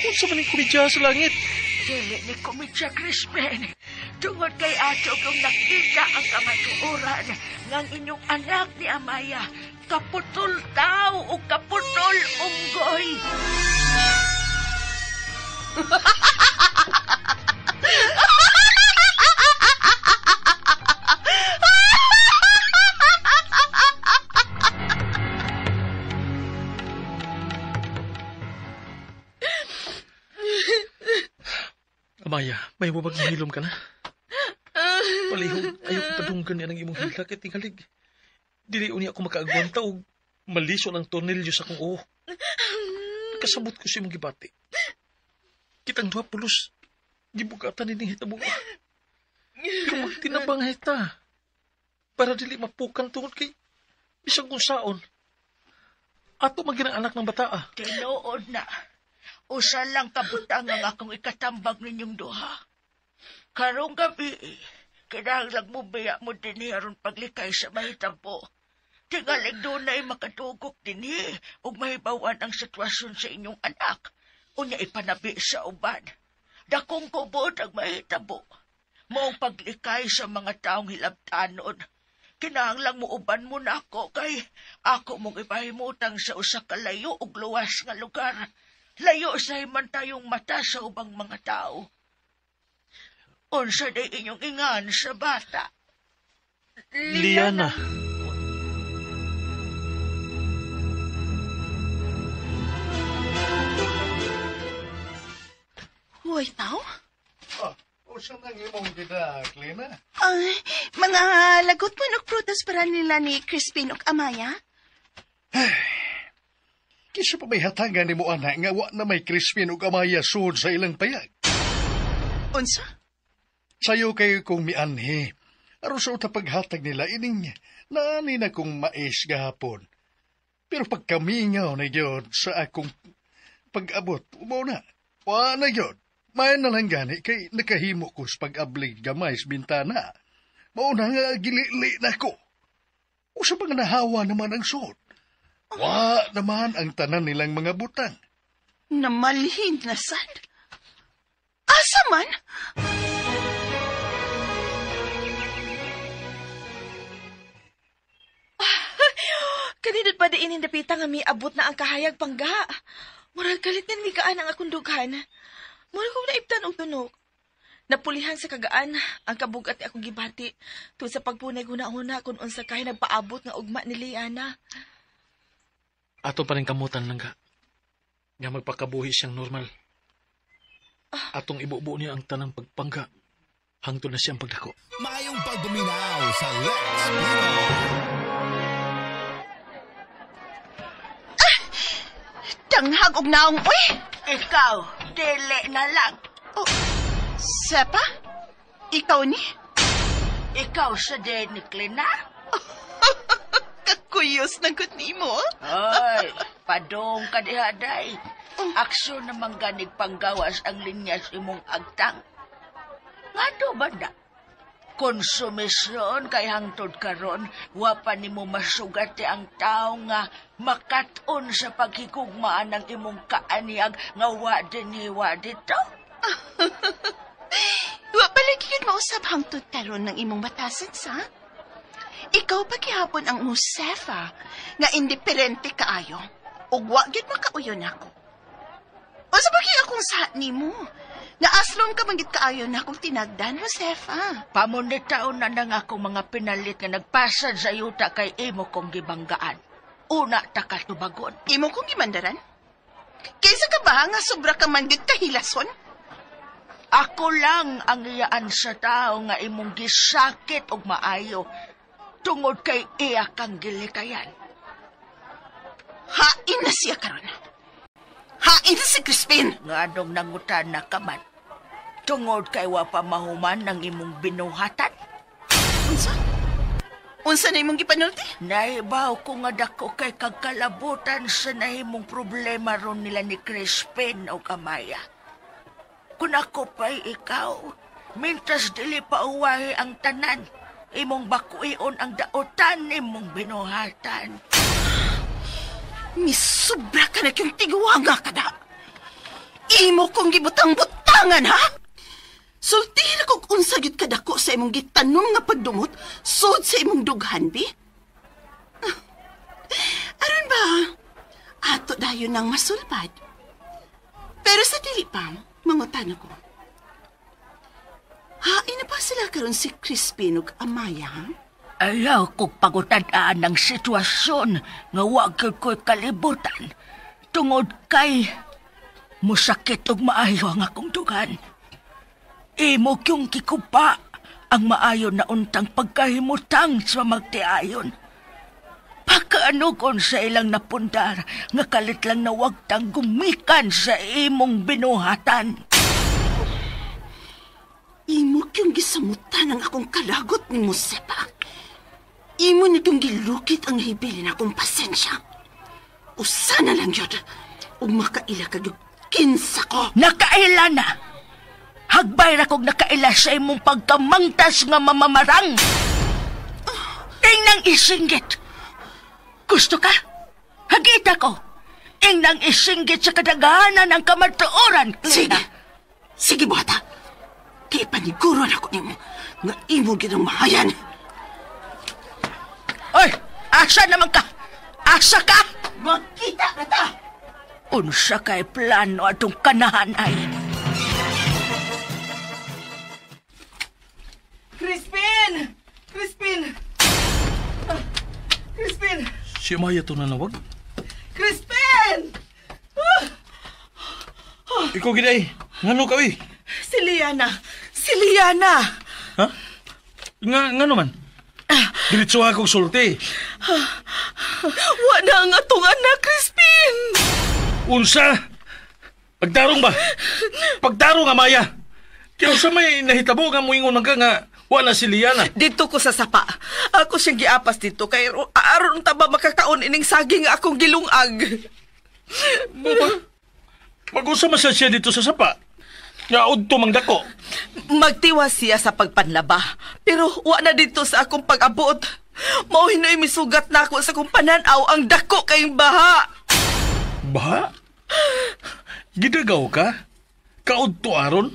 Unsa man ni kumidya sa langit? Dili ni kumidya, Crispin. Tungod kay ato kung nakita ang kamatuoran ng inyong anak ni Amaya, kaputol tao o kaputol unggoy. Amaya, may mabag mahilom ka na? Palihog, ayaw ko padunggan niya ng imong hila kay tingalig. Dili unya ako makaagwanta og maliso ng tornilyo sa akong uho. Kasabot ko sa imong gibati. Kitang duha pulos, gibugatan nining hitabo. Pero magtinabang hita. Para dili mapukan tungod kay bisag kung saon. Ato maging anak ng bataa. Tinuod na. Usa lang kabutang ang akong ikatambag ninyong duha. Karong gabi, kinahanglang mo biya mo dinhi aron paglikay sa mahitabo. Tingalig dunay makatugok dinhi ug mahibawan ang sitwasyon sa inyong anak. Unya ipanabi sa uban. Dakong kubot ang mahitabo. Maong paglikay sa mga taong hilabtanon. Kinahanglang mo uban mo na ako kay ako mong ipahimutang sa usa ka layo ug luwas nga lugar. Layo sa himan tayong mata sa ubang mga tao. Unsa day inyong ingan sa bata? Liana. Hoy, tao? Usa nang imong gida, Klina? Ay, mga lagot mo og prutas para nila ni Crispin ug Amaya? Kisa pa may hatagan ni mo, anak, nga wa na may Crispin ug Amaya suod sa ilang payag. Unsa? Sayo kayo kong mianhi. Aron sa uta paghatag nila, ining naani na kong mais gahapon. Pero pagkamingaw na gyud sa akong pag-abot, umaw na. Wa na gyud. May na lang gani kay nakahimo ko sa pag-ablig gamay sa bintana. Mauna nga gilili na ko. Usa pa nga nahawa naman ang suod. Wa naman ang tanan nilang mga butang. Namalhin na sad. Asa man? Kanindot pa diin hindapita nga miabot na ang kahayag pangga. Murag kalit nga mikaan ang akong dughan. Murag kong naiptan og tunok. Napulihan sa kagaan ang kabugat ni akong gibati tungod sa pagpunay huna-huna kung unsa kay nagpaabot nga ugma ni Liana. Ato pa rin kamutan lang ka. Nga magpakabuhi siyang normal. Atong ibubo niya ang tanang pagpangga. Hangtod na siyang pagdako. Maayong pagpaminaw sa Lex Pinoy. Tanghag og naong, uy! Ikaw, dili na lang. Oh, Sepa? Ikaw ni? Ikaw sa din ni Klina? Kakuyos na gud nimo. Ay, padong ka diha, day. Aksyon namang ganig panggawas ang linyas imong agtang. Ngano ba na? Konsumisyon kay hangtod karon, wa pa nimo masugati ang tao nga makat-on sa paghigugmaan ng imong kaaniyag nga wa dinhi wa dito. Wa pa lagi yun mausab hangtod karon ng imong batasan sa? Ikaw pa gihapon ang Josefa nga indiferente kaayo. Ug wa gyud makauyon ako. Unsa pa gyud akong sa nimo? Naaslom ka manggit kaayo na akong tinagdan, Josefa. Pamunitaon na nang akong mga pinalit nga nagpasad sa yuta kay imo kong gibanggaan. Una ta katubagon. Imo kong gimandaran? Kaysa ka ba nga sobra ka manggit kahilason? Ako lang ang iyaan sa tao nga imong gisakit og maayo tungod kay iya kang gilikayan. Hain na siya karon. Hain si Crispin. Nga anong nangutan na ka man? Tungod kay wa pa mahuman ang imong binuhatan. Unsa? Unsa na imong gipanulti? Naibaw ko nga dako kay kagkalabutan sa nahimong problema ron nila ni Crispin o Kamaya. Kung ako pa'y ikaw, mintas dili pa uwahi ang tanan, imong bakuion ang daotan imong binuhatan. Misubra ka na yung tiguanga ka da. Imo kong gibutang-butangan, ha? Sultihin ako kung unsa gyud kadako sa imong gitanom nga pagdumot, sud sa imong dughan, bi? Aron ba, ato dayon nang masulbad. Pero sa dili pa, mangutan ako. Hain na pa sila karon si Crispin ug Amaya, ha? Ayaw kong pagutadaan ng sitwasyon nga wa gyud ko'y kalibutan tungod kay musakit og maayo ang akong dughan. Imo kyong kikupa ang maayo na untang pagkahimutang sa magtiayon. Pagkaanugon sa ilang napundar nga kalit lang nawagtang gumikan sa imong binuhatan. Imo kyong gisamutan ang akong kalagot ni Josefa. Imo na itong gilukit ang hibilin akong pasensya. Usa na lang yun. Ug makaila kag kinsa ko. Nakaila na! Hagbay ra kog nakaila sa imong pagkamangtas nga mamamarang. Ingnang isinggit. Gusto ka? Hagita ko. Ingnang isinggit sa kadaghanan ng kamatuoran. Sige. Sige, bata. Kaya paniguro na ko nimo nga imo ginang mahayan. Oy, asa naman ka? Asa ka? Makita na ta! Unsa kay plano atong kanahan ay? Crispin! Crispin! Crispin! Si Amaya to nanawag? Crispin! Ikaw giday, ngano ka uy? Si Liana! Si Liana! Ha? Ngano man? Diretso akong sulti. Wa na ang atong anak, Crispin! Unsa? Pagdarong ba? Pagdarong, Amaya! Kaya sa may nahitabo nga muingon man ka nga wa na si Liana. Dito ko sa sapa. Ako siyang giapas dito kay aron ta ba makakaon ining saging akong gilungag. Mag-usa man siya dito sa sapa. Nga udto mang dako. Magtiwas siya sa pagpanlaba. Pero wa na dito sa akong pag-abot. Mao hinoy misugat na ako sa akong pananaw ang dako kayong baha. Baha? Gidagaw ka? Kaudto aron?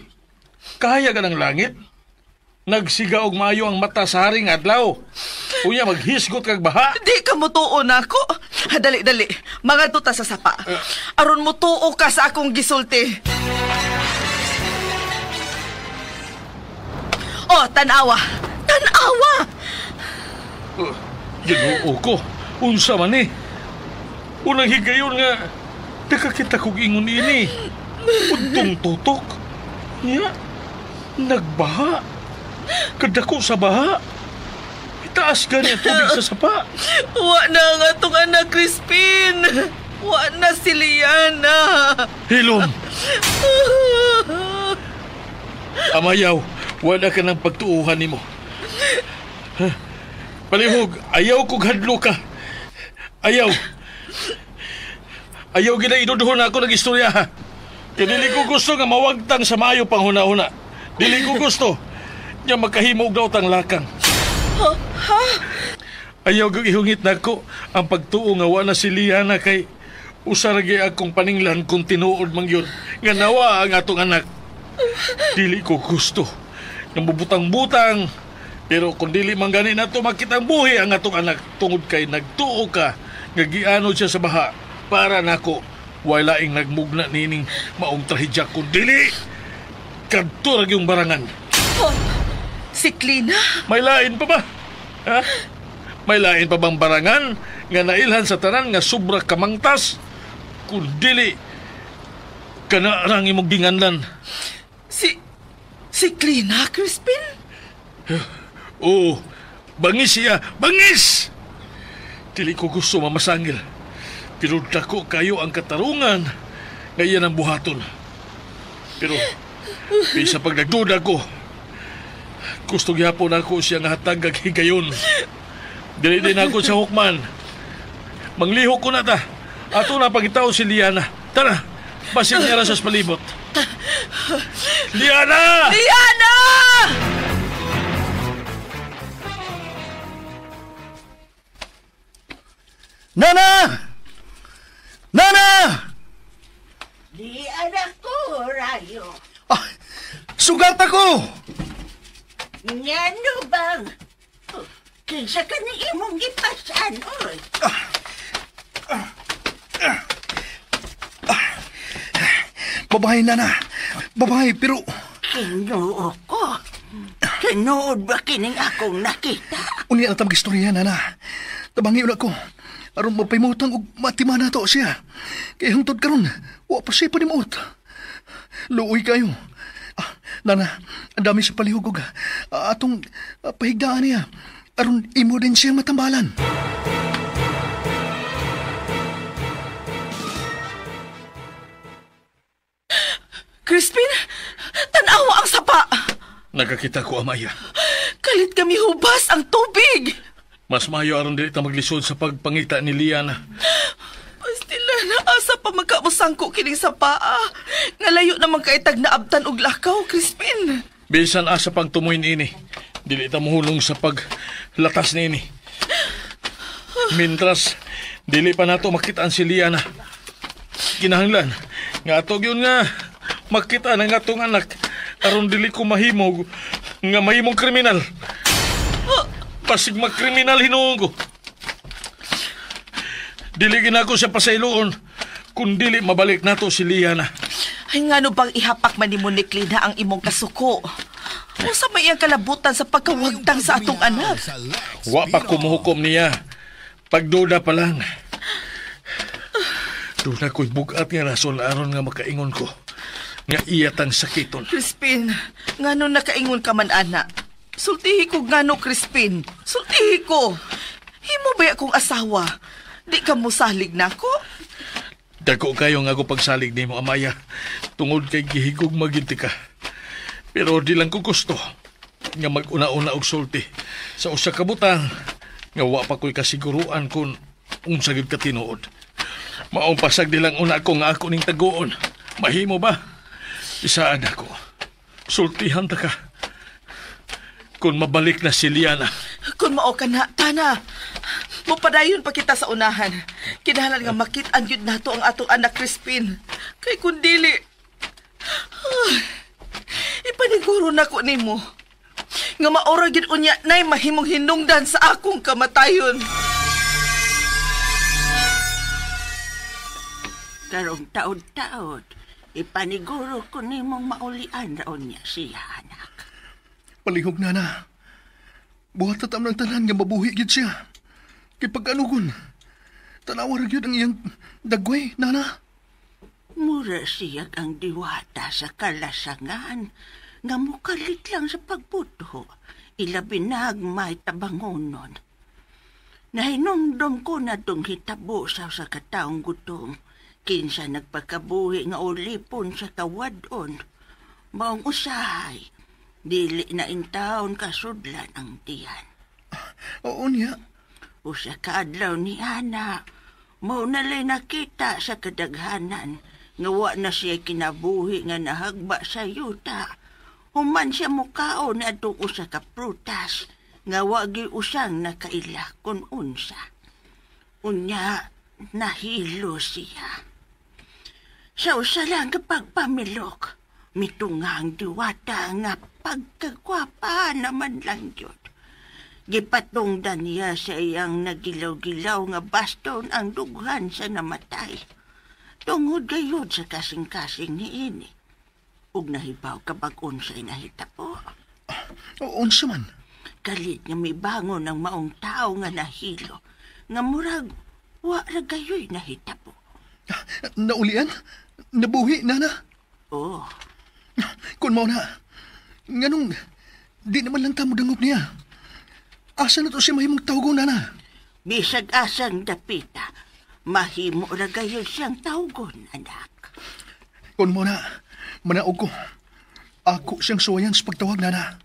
Kahaya ka ng langit? Nagsiga og maayo ang mata sa haring adlaw. Unya maghisgot kag baha. Di ka mutuo na ako. Dali, dali. Mangadto ta sa sapa. Aron mutuo ka sa akong gisulti. Oh, tanawa. Tanawa! Ginoo ko. Unsa man eh. Unang higayon nga, nakakita kog ingon ini. Untong tutok. Nya, nagbaha. Kadako sa baha. Itaas gani ang tubig sa sapa. Wa na ang atong anak, Crispin. Wa na si Liana. Hilom. Amayaw, wala ka ng pagtuuhan nimo. Palihog, ayaw kog hadlo ka. Ayaw. Ayaw gina iduduhon na ako nag-istorya. Kaya dili ko gusto nga mawagtang sa maayo pang huna-huna. Dili ko gusto nga magkahimog daw tang lakang. Ha? Ayaw kong ihungit nako ang pagtuo nga wa na si Liana kay usa ra gyud akong paninglan kung tinuod man gyud nga nawa ang atong anak. Dili ko gusto nga bubutang-butang, pero kung dili man gani nato makita ang buhi ang atong anak tungod kay nagtuo ka nga gianod siya sa baha para nako walaing nagmugna nining maong trahedya kun dili. Kadto ra gyung barangan. Oh, si Klina? May lain pa ba? Ha? May lain pa bang barangan nga nailhan sa tanan nga sobra kamangtas? Kung dili, kana rang imong ginganlan. Si Klina, Crispin? Oo, bangis siya, bangis! Dili ko gusto mamasangil. Pero dako kayo ang katarungan nga iyan ang buhaton. Pero, bisa pag nagduda ko, gusto gyapon ako siya nga hatag ag higayon. Dili din ako sa hukman. Manglihok ko na ta. Ato na pagitaw si Liana. Tara, basig niya ra sa palibot. Liana! Liana! Nana! Nana! Di anak ko, Rayo. Ah, sugat ako! Ngano bang? Kinsa ka ni imong gipasan, oy? Babae, Nana. Babae, pero... Kinuo ko. Tinuod ba kining akong nakita? Unya na tamang istorya, Nana. Tabangi una ko. Aron mapimutang og matima na to siya. Kay hangtod karon, wa pa siya panimuot. Luoy kayo. Ah, Nana, ang dami sa palihog og atong pahigdaan niya. Aron imo din siyang matambalan. Crispin, tan-awa ang sapa. Nagakita ko, Amaya. Kalit kami hubas ang tubig. Mas maayo aron dili ta maglisod sa pagpangita ni Liana. Pastila na asa pa magkamusangko kining sapa. Nga layo naman kaitag naabtan og lakaw, Crispin. Bisan asa pang tumoy niini. Dili ta mohulong sa paglatas niini. Mintras, dili pa nato makita ang si Liana. Kinahanglan nga ato gyud nga makita ng atong anak aron dili ko mahimog nga mahimong kriminal. Pasig magkriminal hinuon ko. Dili ginako siya pasayloon kung dili mabalik nato si Liana. Ay ngano bang ihapak man nimo ni Klina ang imong kasuko? Unsa may iyang kalabutan sa pagkawagtang sa atong anak? Wa pa kumuhukom niya. Pagduda pa lang. Duda ko'y bugat nga rason aron nga makaingon ko nga iya tang sakiton. Crispin, ngano nakaingon ka man ana? Sultihi ko ngano, Crispin. Sultihi ko. Himo ba akong asawa? Di ka mosalig nako? Dako kayo nga ako pagsalig nimo, Amaya. Tungod kay gihigog maginti ka. Pero di lang ko gusto nga mag-una-una og sulti sa usa ka butang nga wa pa ko'y kasiguruan kung unsa gyud ka tinuod. Maong pasag di lang una ko nga ako ning taguon. Mahimo ba? Isaan ako. Sultihan ta ka. Kung mabalik na si Liana. Kung mao ka na, Tana. Mupadayon pa kita sa unahan. Kinahanglan nga makit-an yun nato ang atong anak, Crispin. Kay kung dili, ipaniguro na ko nimo nga maora gyud unya nay mahimong hinungdan sa akong kamatayon. Karong taod-taod, ipaniguro ko nimong maulian raon niya siya, anak. Palihog, Nana. Buhat na ng tanan nga mabuhi gyud siya. Kay pagkanugon, tanawa ra gyud ang iyang dagway, Nana. Mura siya ang diwata sa kalasangan nga mukalit lang sa pagbuto. Ilabi nagmay tabangonon. Nahinumdum ko na tong hitabo sa kataong gutom. Kinsa nagpakabuhi nga ulipon sa kawadon. Maong usahay, dili na intawon kasudlan ang tiyan. Oo niya. Usa ka adlaw ni Ana, mao nalay nakita sa kadaghanan nga wa na siya kinabuhi nga nahagba sa yuta. Human siya mukaon adtong usa ka prutas nga wa gyud usang nakaila kun unsa. Unya nahilo siya. Sa usa lang kapagpamilok, mitunga ang diwata nga pagkagwapa naman lang yun. Gipatungdan niya sa iyang nagilaw-gilaw nga baston ang dughan sa namatay. Tungod gayud sa kasing-kasing ni ini. Ug nahibaw ka bag unsay nahitabo? Unsa man? Kalit nga mibangon ang maong tao nga nahilo. Nga murag, wa ra gayoy nahitabo. Naulian? Nabuhi, Nana? Oh. Kung mao na, nganong di naman lang ta modangop niya. Asa na to siya mahimong tawgon, Nana? Bisag asang dapita, mahimo ra gayon siyang tawgon, anak. Kung mao na, manaog ko. Ako siyang suwayan sa pagtawag, Nana.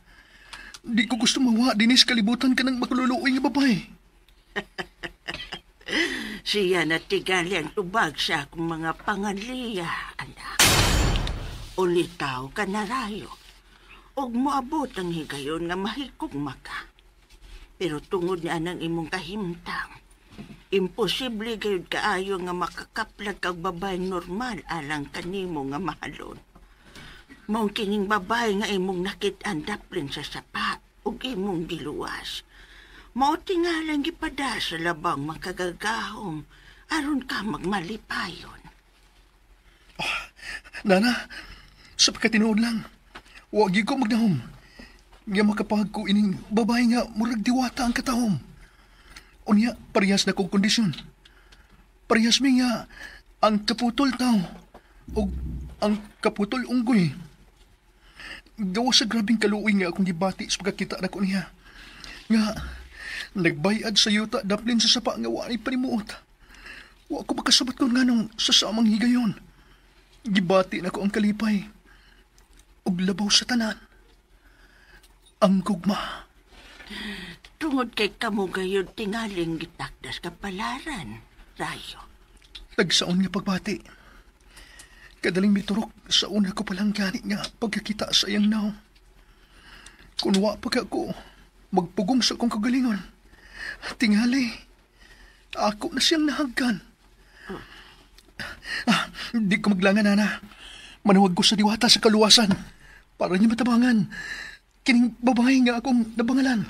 Di ko gusto mawa dinis kalibutan ka ng makaluluoy nga babae. Siya na tigali ang tubag sa akong mga panganliya, anak. Ulitaw ka na rayo. Og moabot ang higayon nga mahikog maka. Pero tungod niya ng imong kahimtang, imposible gayud kaayo nga makakaplag kag babae normal alang kanimo nga mahalon. Maong kining babae nga imong nakit-an daplin sa sapa ug imong giluwas. Mao tingalang gipada sa labang makagagahom aron ka magmalipayon. Oh, Nana, sa pagkatinuod lang, wa gyud ko magnahom. Nga makapag ko ining babae nga murag diwata ang katahom. Unya, parehas na kong kondisyon. Parehas mi nga ang kaputol tao o ang kaputol unggoy. Gawa sa grabing kaluoy nga akong gibati sa pagkakita na ko niya. Nga, nagbayad sa yuta daplin sa sapa nga wa ni panimuot. Wa ko makasabat ko nganong sa samang higayon. Gibati na ko ang kalipay. Ug labaw sa tanan. Ang gugma. Tungod kay kamo gayud tingaling gitakdas kapalaran, Rayo. Tagsaon nga pagbati. Kadaling miturok sa una ko palang gani nga pagkakita sa iyang naong. Kung wa pa ka ko, magpugong sa akong kagalingon. Tingali, ako na siyang nahagkan. Ah, di ko maglangan, Nana. Manuwag ko sa diwata sa kaluwasan para niya matabangan. Kining babae nga akong nabangalan.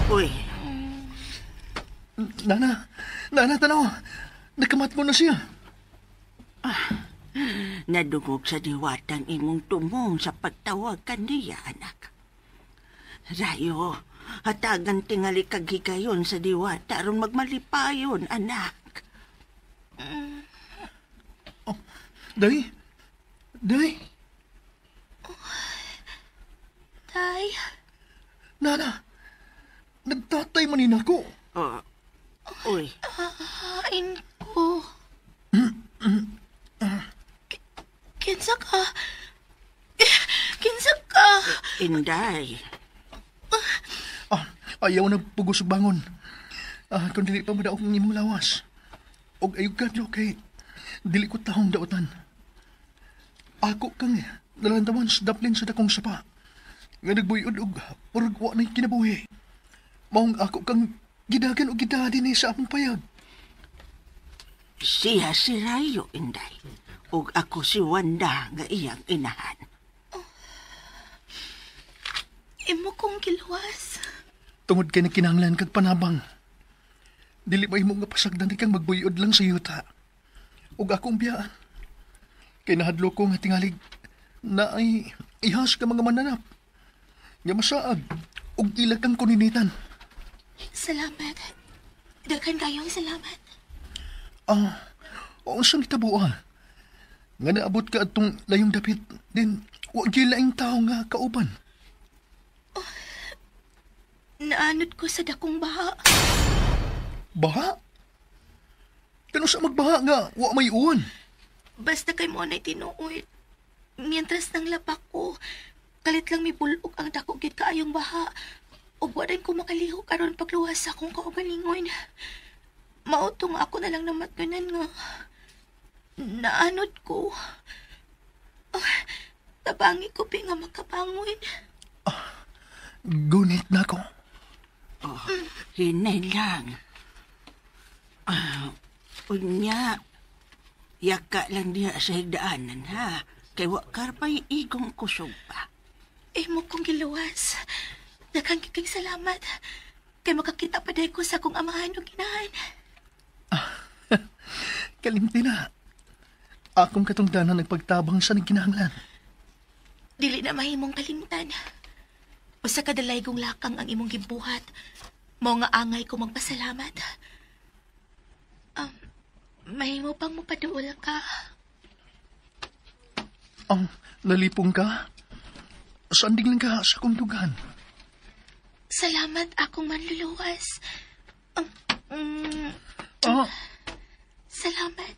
Uy. Nana, Nana, tanaw. Nakamat mo na siya. Ah, nadungog sa diwatang imong tumong sa pagtawag kaniya, anak. Rayo, hatagan tingali kag higayon sa diwata aron magmalipayon, anak. Oh, Day? Day? Oh, Tay? Nana, nagtatay man ni nako. Oh, uy. Hain ko. Kinsa ka? Kinsa ka? Inday. Ah, ayaw na pugos bangon. Ah, kung dili pa madaog ang imong lawas. Og ayaw ka, kay dili ko tahong dautan. Ako kang nalantawan sa daplin sa dakong sapa. Nga nagbuyod og murag wa na'y kinabuhi. Maong ako kang gidagan og gidadi ni sa among payag. Siya si Rayo, Inday. Og ako si Wanda nga iyang inahan. Oh. Imo kong giluwas. Tungod kay nagkinahanglan kag panabang. Dili ba imo nga pasagdan kang magbuyod lang sa yuta? Og akong biyaan. Kay nahadlo ko nga tingalig na ay ihas ka mga mananap. Nga masaag og ila kang kuninitan. Salamat. Daghan kayong salamat. Ah, unsang gitabuan? Nga naabot ka atong layong dapit, din wa gyud laing tawo nga kauban. Oh, naanod ko sa dakong baha. Baha? Kano sa magbaha nga wa may uwan? Basta kay mo na'y tinuod. Mientras nang lapak ko, kalit lang may bulok ang dako gid kaayong baha. Ug wa rin ko makalihok aron pagluwas sa akong kaugalingon. Mao to nga ako na lang namatganan nga naanod ko. Oh, tabangi ko pi nga makabangon. Ah, gunit na ko. Oh, hinay lang. Unya, yaka lang diha sa higdaanan, ha? Kay wa karpay igong kusog pa. Imo kong giluwas. Daghang kay salamat. Kay makakita pa day ko sa akong amahan ug inahan. Ah, kalimti na. Akong katungdanan nagpagtabang sa nagkinahanglan. Dili na mahimong kalimtan. Usa ka dalaygong lakang ang imong gibuhat. Mao nga angay ko magpasalamat. Mahimo pang mopaduol ka. Ang lalipong ka? Sanding lang ka sa akong dugan. Salamat akong manluluwas. Ah, Salamat.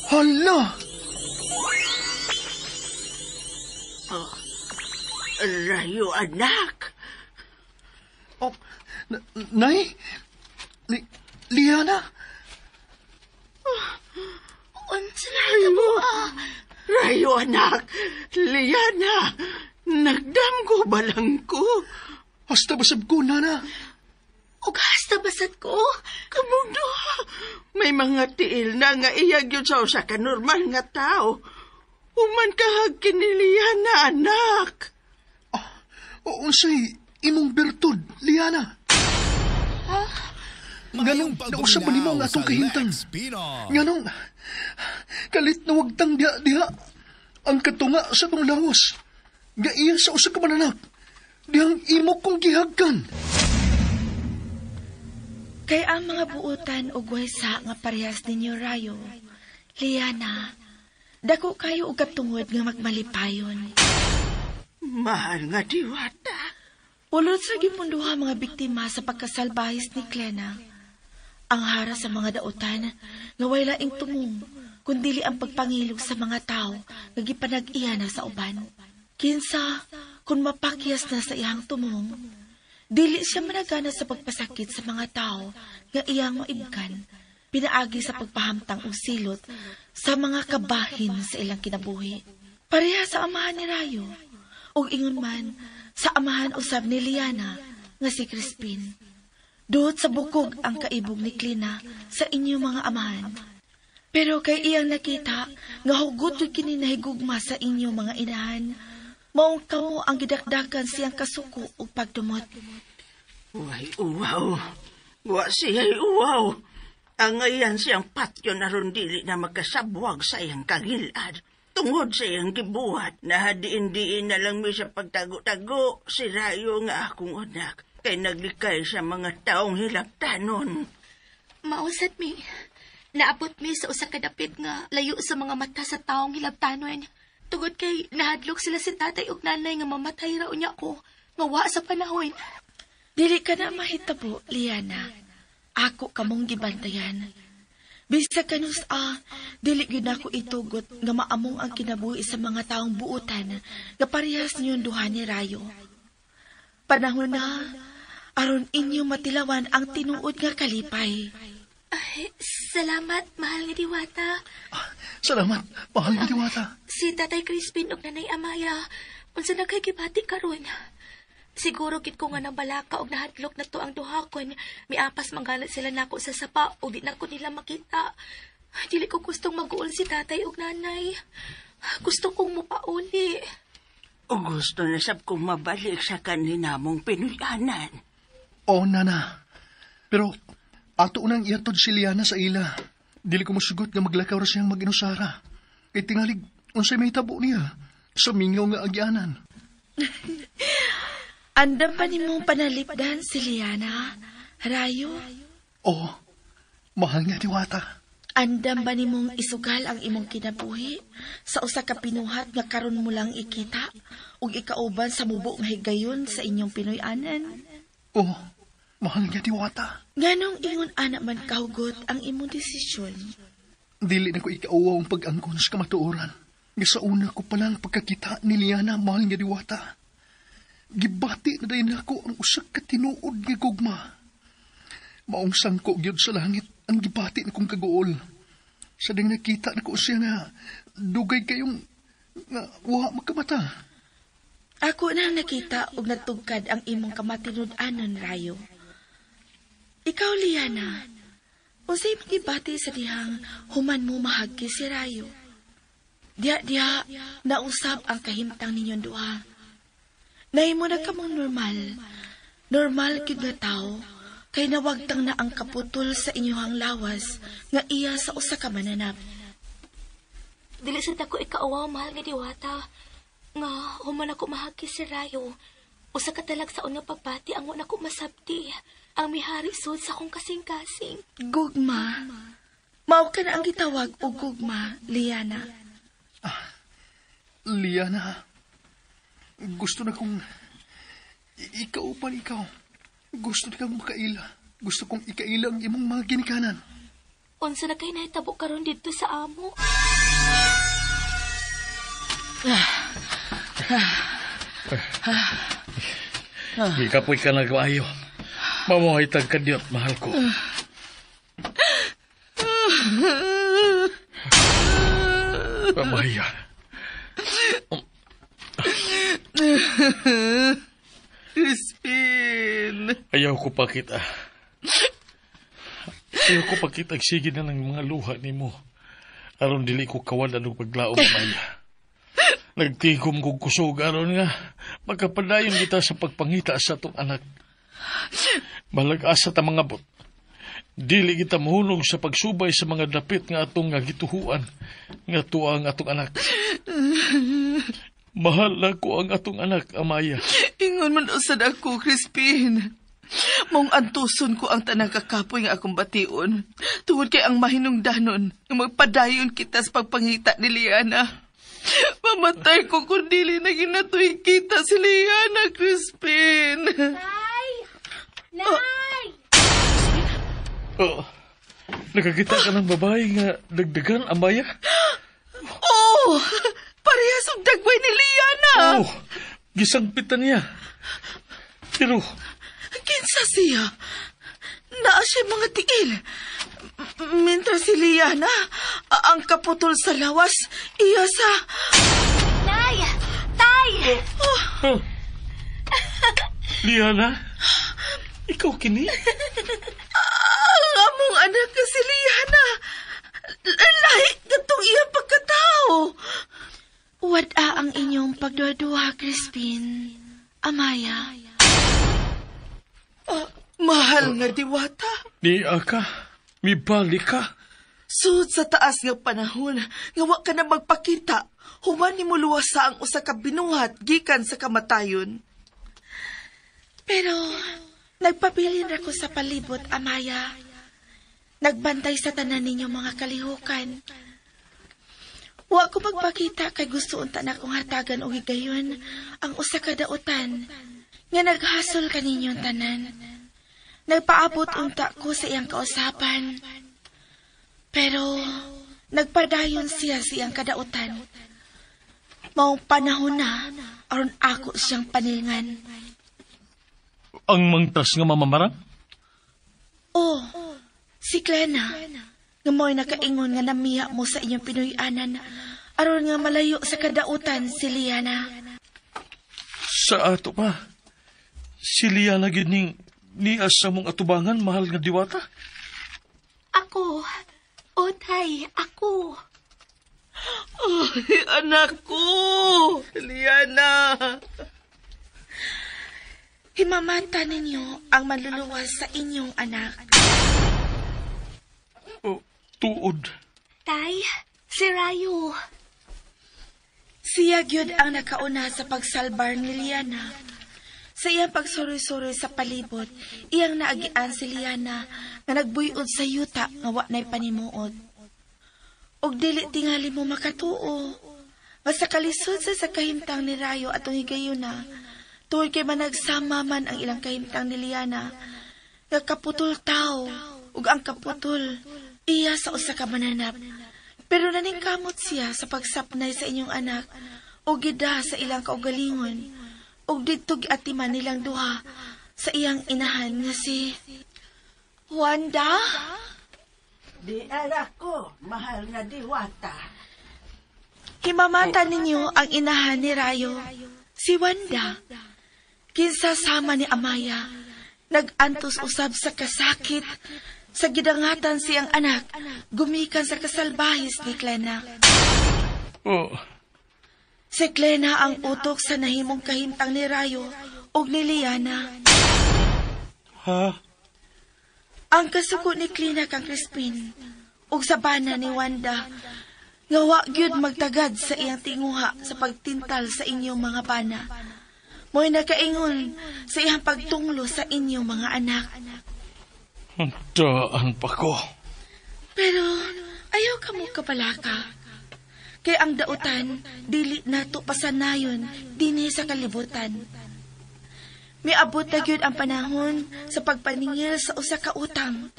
hala! Oh, Rayo, anak. Oh, Nay? Liana? Unsa na ito ah? Rayo, anak. Liana, nagdamgo ba lang ko? Hasta basab ko, Nana. Ug hasta basad ko. Kamong duha, may mga tiil na nga iyag yun sa usa ka normal nga tao. Human kahag kini Liana, anak. O unsay imong bertud, Liana? Ha? Nganong nausap ba nimo ang atong kahimtang? Nganong kalit na wagtang diha-diha ang katunga sa atong lawas. Nga iya sa usa ka mananak. Dihang imo kong gihagkan. Kay ang mga buutan og waysa nga parehas ninyo Rayo, Liana, dako kayo og katungod nga magmalipayon. Mahal nga diwata. Ulod sa gipunduha mga biktima sa pagkasalbahis ni Klena. Ang hara sa mga dautan nga way laing tumong kundili ang pagpangilog sa mga tao nga gipanag-iya na sa uban. Kinsa kung mapakyas na sa iyang tumong, dili siya managana sa pagpasakit sa mga tao nga iyang maibkan, pinaagi sa pagpahamtang og silot sa mga kabahin sa ilang kinabuhi. Pareha sa amahan ni Rayo, ug ingon man sa amahan usab ni Liana nga si Crispin. Duot sa bukog ang kaibog ni Klina sa inyong mga amahan. Pero kay iyang nakita nga hugot yun kini nahigugma sa inyong mga inahan, maong kamo ang gidakdakan siyang kasuko ug pagdumot. Way, uwaw. Wa siya'y uwaw. Ang ayan siyang patyo na ron dili na magkasabwag sa iyang kagilad. Tungod sa iyang gibuhat, nahadiin-diin na lang mi sa pagtago-tago si Rayo nga akong anak. Kay naglikay sa mga taong hilaptanon. Mausad mi. Naabot mi sa usa ka dapit nga layo sa mga mata sa taong hilabtanon. Tugod kay nahadlok sila si tatay ug nanay nga mamatay ra unya ko. Nga wa sa panahon. Dili ka na mahitabo, Liana. Ako kamong gibantayan. Bisag kanus dili gyud nako itugot nga maamong ang kinabuhi sa mga taong buutan nga parehas niyon duha ni Rayo. Panahon na aron inyo matilawan ang tinuod nga kalipay. Ay, salamat, mahal nga diwata. Salamat, mahal nga diwata. Si Tatay Crispin ug Nanay Amaya, unsa na kay gibati karon? Siguro gid ko nga nabalaka og nahadlok na to ang duha kon miapas manggalit sila nako sa sapa ug di nako nila makita. Dili ko gustong mag-uol si tatay ug nanay. Gusto kong mupauli. O gusto na sab kong mabalik sa kanina mong Pinoyanan. Oo, Nana. Pero ato unang iatod si Liana sa ila. Dili ko musugot nga maglakaw ra siyang mag-inusara. Kay tingalig, unsay may tabo niya sa mingaw nga agyanan. Andam pa nimong panalipdan si Liana, Rayo? Oo, mahal nga diwata. Andam ba nimong isugal ang imong kinabuhi sa usa ka pinuhat nga karon mo lang ikita ug ikauban sa mubo nga higayon sa inyong Pinoy-anan? Oo, mahal nga diwata. Nganong ingon ana man kahugot ang imong desisyon? Dili na ko ikauwaw ang pag-angkon sa kamatuoran. Nga sa una ko palang pagkakita ni Liana, mahal nga diwata. Gibati na dayon ako ang usa ka tinuod nga gugma. Maong sangko gyud sa langit ang gibati na kong kaguol. Sa ding nakita na ko siya nga dugay kayong nga wa makamata. Ako na nakita og natugkad ang imong kamatinud-anon, Rayo. Ikaw, Liana, unsay imong gibati sa dihang human mo mahagki si Rayo? Diha-diha, nausap ang kahimtang ninyong duha. Nahimo na kamong normal. Normal gyud nga tao. Kay nawagtang na ang kaputol sa inyuhang lawas nga iya sa usa ka mananap. Dili sa dako ikauwaw, mahal nga diwata. Nga, human ako mahagi si Rayo. Usa ka talag sa unang pagbati ang wala ko masabti. Ang mihari sud sa akong kasing-kasing. Gugma. Mao ka na ang gitawag og gugma, Liana. Liana, gusto na kong ikaw pa ikaw. Gusto na kang makaila. Gusto kong ikaila ang imong mga ginikanan. Unsa na kay nahitabo karon didto sa amo? Gikapoy ka na kaayo. Mamuhay tag kadyot, mahal ko. Pamaya. Crispin. Ayaw ko pa kita. Ayaw ko pa kita. Sige na ng mga luha nimo. Aron dili ko kawalan og paglaom, Amaya. Nagtigom kog kusog aron nga magkapadayon kita sa pagpangita sa atong anak. Malag-asa ta mga bot. Dili kita mahunong sa pagsubay sa mga dapit nga atong nga gituhuan nga tuwa ang atong anak. Mahal na ko ang atong anak, Amaya. Ingon man usad ako, Crispin. Mong antuson ko ang tanang kakapoy nga akong bation. Tungod kay ang mahinungdanon nga magpadayon kita sa pagpangita ni Liana. Mamatay ko kung dili na ginatoy kita si Liana, Crispin. Nay! Nay! Oh, nakakita ka ng babae nga dagdagan, Amaya? Oh! Parehas ang dagway ni Liana! Oh, gisangpitan niya. Pero, Kinsa siya? Naa siya mga tiil. Mientras si Liana, ang kaputol sa lawas, iya sa... Nay! Tay! Oh. Liana, ikaw kini? Ang among anak ka si Liana. Lahi katong iyang pagkatao. Wada ang inyong pagduha-duha, Crispin. Amaya. Mahal nga diwata. Ni aka, mibalik ka. Sud sa taas nga panahon, nga wa ka na magpakita, human ni mo luwasa ang usa ka binuhat gikan sa kamatayon. Pero, nagpabilin ra ko sa palibot, Amaya. Nagbantay sa tanan ninyo mga kalihukan. Wa ko magpakita kay gusto unta na akong hatagan og higayon ang usa ka dautan nga naghasol kaninyong tanan. Nagpaabot unta ko sa iyang kausapan. Pero nagpadayon siya sa iyang kadautan. Maong panahon na aron ako siyang panilngan. Ang mangtas nga mamamarang? Oh, si Klena. Nga mo'y nakaingon nga namiya mo sa inyong Pinoy-anan aron nga malayo sa kadautan si Liana. Sa ato pa, si Liana gyud ning nias sa mong atubangan, mahal nga diwata? Ako. O, tay, ako. Ay, anak ko! Liana! Himamata ninyo ang manluluwas sa inyong anak. Oh, tuod. Tay, si Rayo. Siya gyud ang nakauna sa pagsalbar ni Liana. Sa iyang pagsuroy-suroy sa palibot, iyang naagian si Liana nga nagbuyod sa yuta nga wa na'y panimuot. Og dili tingali mo makatuo. Basta kalisod sa kahimtang ni Rayo atong higayuna, tungod kay managsama man ang ilang kahimtang ni Liana, nga kaputol tao, ug ang kaputol, iya sa usa ka mananap. Pero naningkamot siya sa pagsapnay sa inyong anak, o gida sa ilang kaugalingon, ug didto giatiman nilang duha sa iyang inahan nga si Wanda? Di anak ko, mahal nga diwata. Himamata ninyo ang inahan ni Rayo, si Wanda. Kinsa sama ni Amaya, nag-antos usab sa kasakit, sa gidangatan siyang anak, gumikan sa kasalbahis ni Klena. Oh. Si Klena ang utok sa nahimong kahimtang ni Rayo ug ni Liana. Ha? Ang kasuko ni Klina kang Crispin ug sa bana ni Wanda nga wa gyud magtagad sa iyang tinguha sa pagtintal sa inyong mga bana. Mo'y nakaingon sa iyang pagtunglo sa inyong mga anak. Daan pa ko. Pero ayaw ka mo kapalaka. Kay ang dautan, dili nato pasanayon dinhi sa kalibutan. Miabot na gyud ang panahon sa pagpaningil sa usa ka utang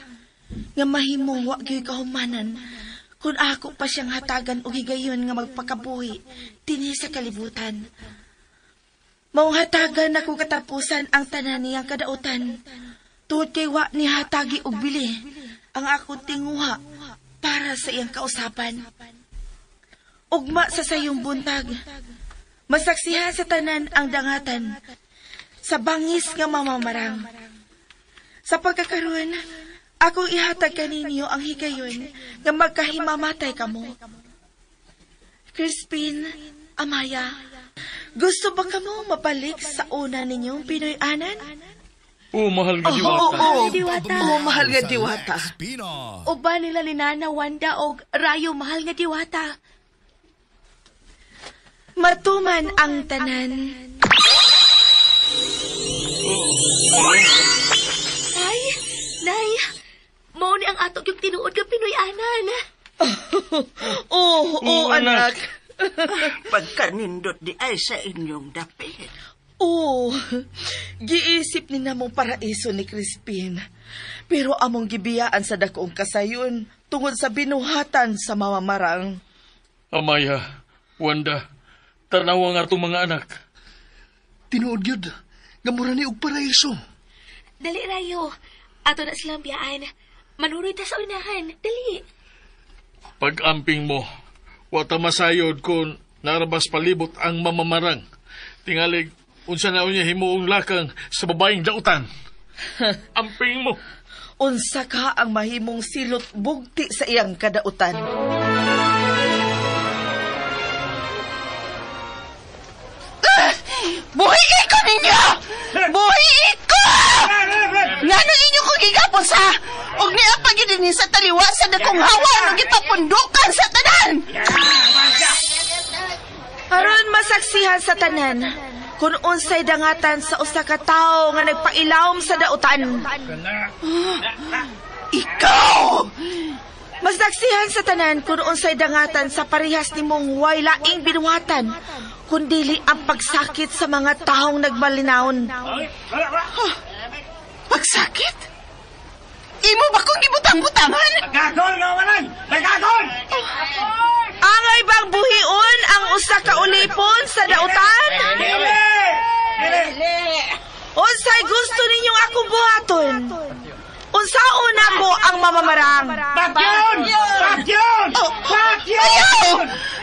nga mahimong wa gyud kahumanan kung ako pa siyang hatagan og higayon nga magpakabuhi dinhi sa kalibutan. Maong hatagan nako katapusan ang tanan niyang kadautan tungod kay wa ni hatagi og bili ang akong tinguha para sa iyang kausaban. Ugma sa sayong buntag, masaksihan sa tanan ang dangatan sa bangis nga mamamarang. Sa pagkakaroon, akong ihatag kaninyo ang higayon nga magkahimamatay kamo. Crispin, Amaya, gusto ba kamo mabalik sa una ninyong Pinoy-anan? Oh, mahal nga diwata. Oo, Diwata. Oo, mahal nga diwata. Uban nila ni Nana Wanda og Rayo mahal nga diwata. Matuman ang tanan. Ay, Nay, mao ni ang ato yung tinuod nga Pinoy-anan. Oo, oo, anak. Pagkanindot di ay sa inyong dapit. Oo, giisip ni namong paraiso ni Crispin. Pero among gibiyaan sa dakoong kasayon tungod sa binuhatan sa mamamarang. Amaya, Wanda, tanawa nga itong mga anak. Tinuod yun, nga mura ni og paraiso. Dali, Rayo. Ato na silang biyaan. Manuroy ta sa unahan. Dali. Pag-amping mo, wata masayod kung narabas palibot ang mamamarang. Tingalig, unsa na unya himuong lakang sa babaeng dautan. Amping mo. Unsa ka ang mahimong silot bugti sa iyang kadautan. Buhiin ko ninyo! Buhiin ko! Ngano inyo ko gigapon sa? Og niya pagidini sa taliwa sa dakong hawa ug gipapundukan sa tanan! Aron masaksihan sa tanan kung unsay dangatan sa usa ka tawo nga nagpailawom sa dautan. Ikaw! Masaksihan sa tanan kung unsay dangatan sa parehas nimong way laing binuhatan, kundili ang pagsakit sa mga taong nagmalinawon. Pagsakit? Imo ba kong gibutang-butangan? Angay bang buhion ang usa ka ulipon sa dautan? Unsay gusto ninyong akong buhaton? Unsaon ako ang mamamarang? Ayaw!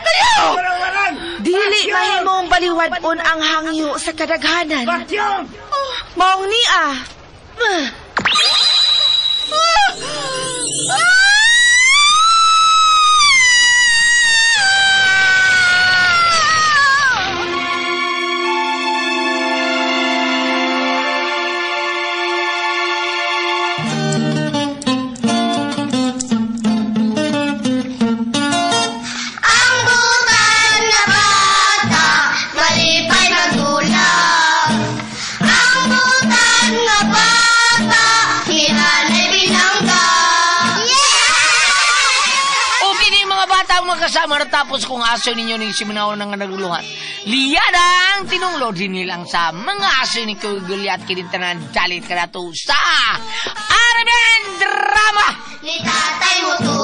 Ayaw! Dili mahimong baliwadon ang hangyo sa kadaghanan. Maong niya. Ang butan na bata, malipay magulak. Ang butan na bata, hinanay binangga. Yeah! Okay ni mga bata ang mga kasama natapos kong aso ninyo ning simunaw ng naguluhan. Liyan ang tinunglo din nilang sa mga aso ni Kuya Gulyat kinintanan dalit kanato sa Arabian Drama! Ni tatay mo.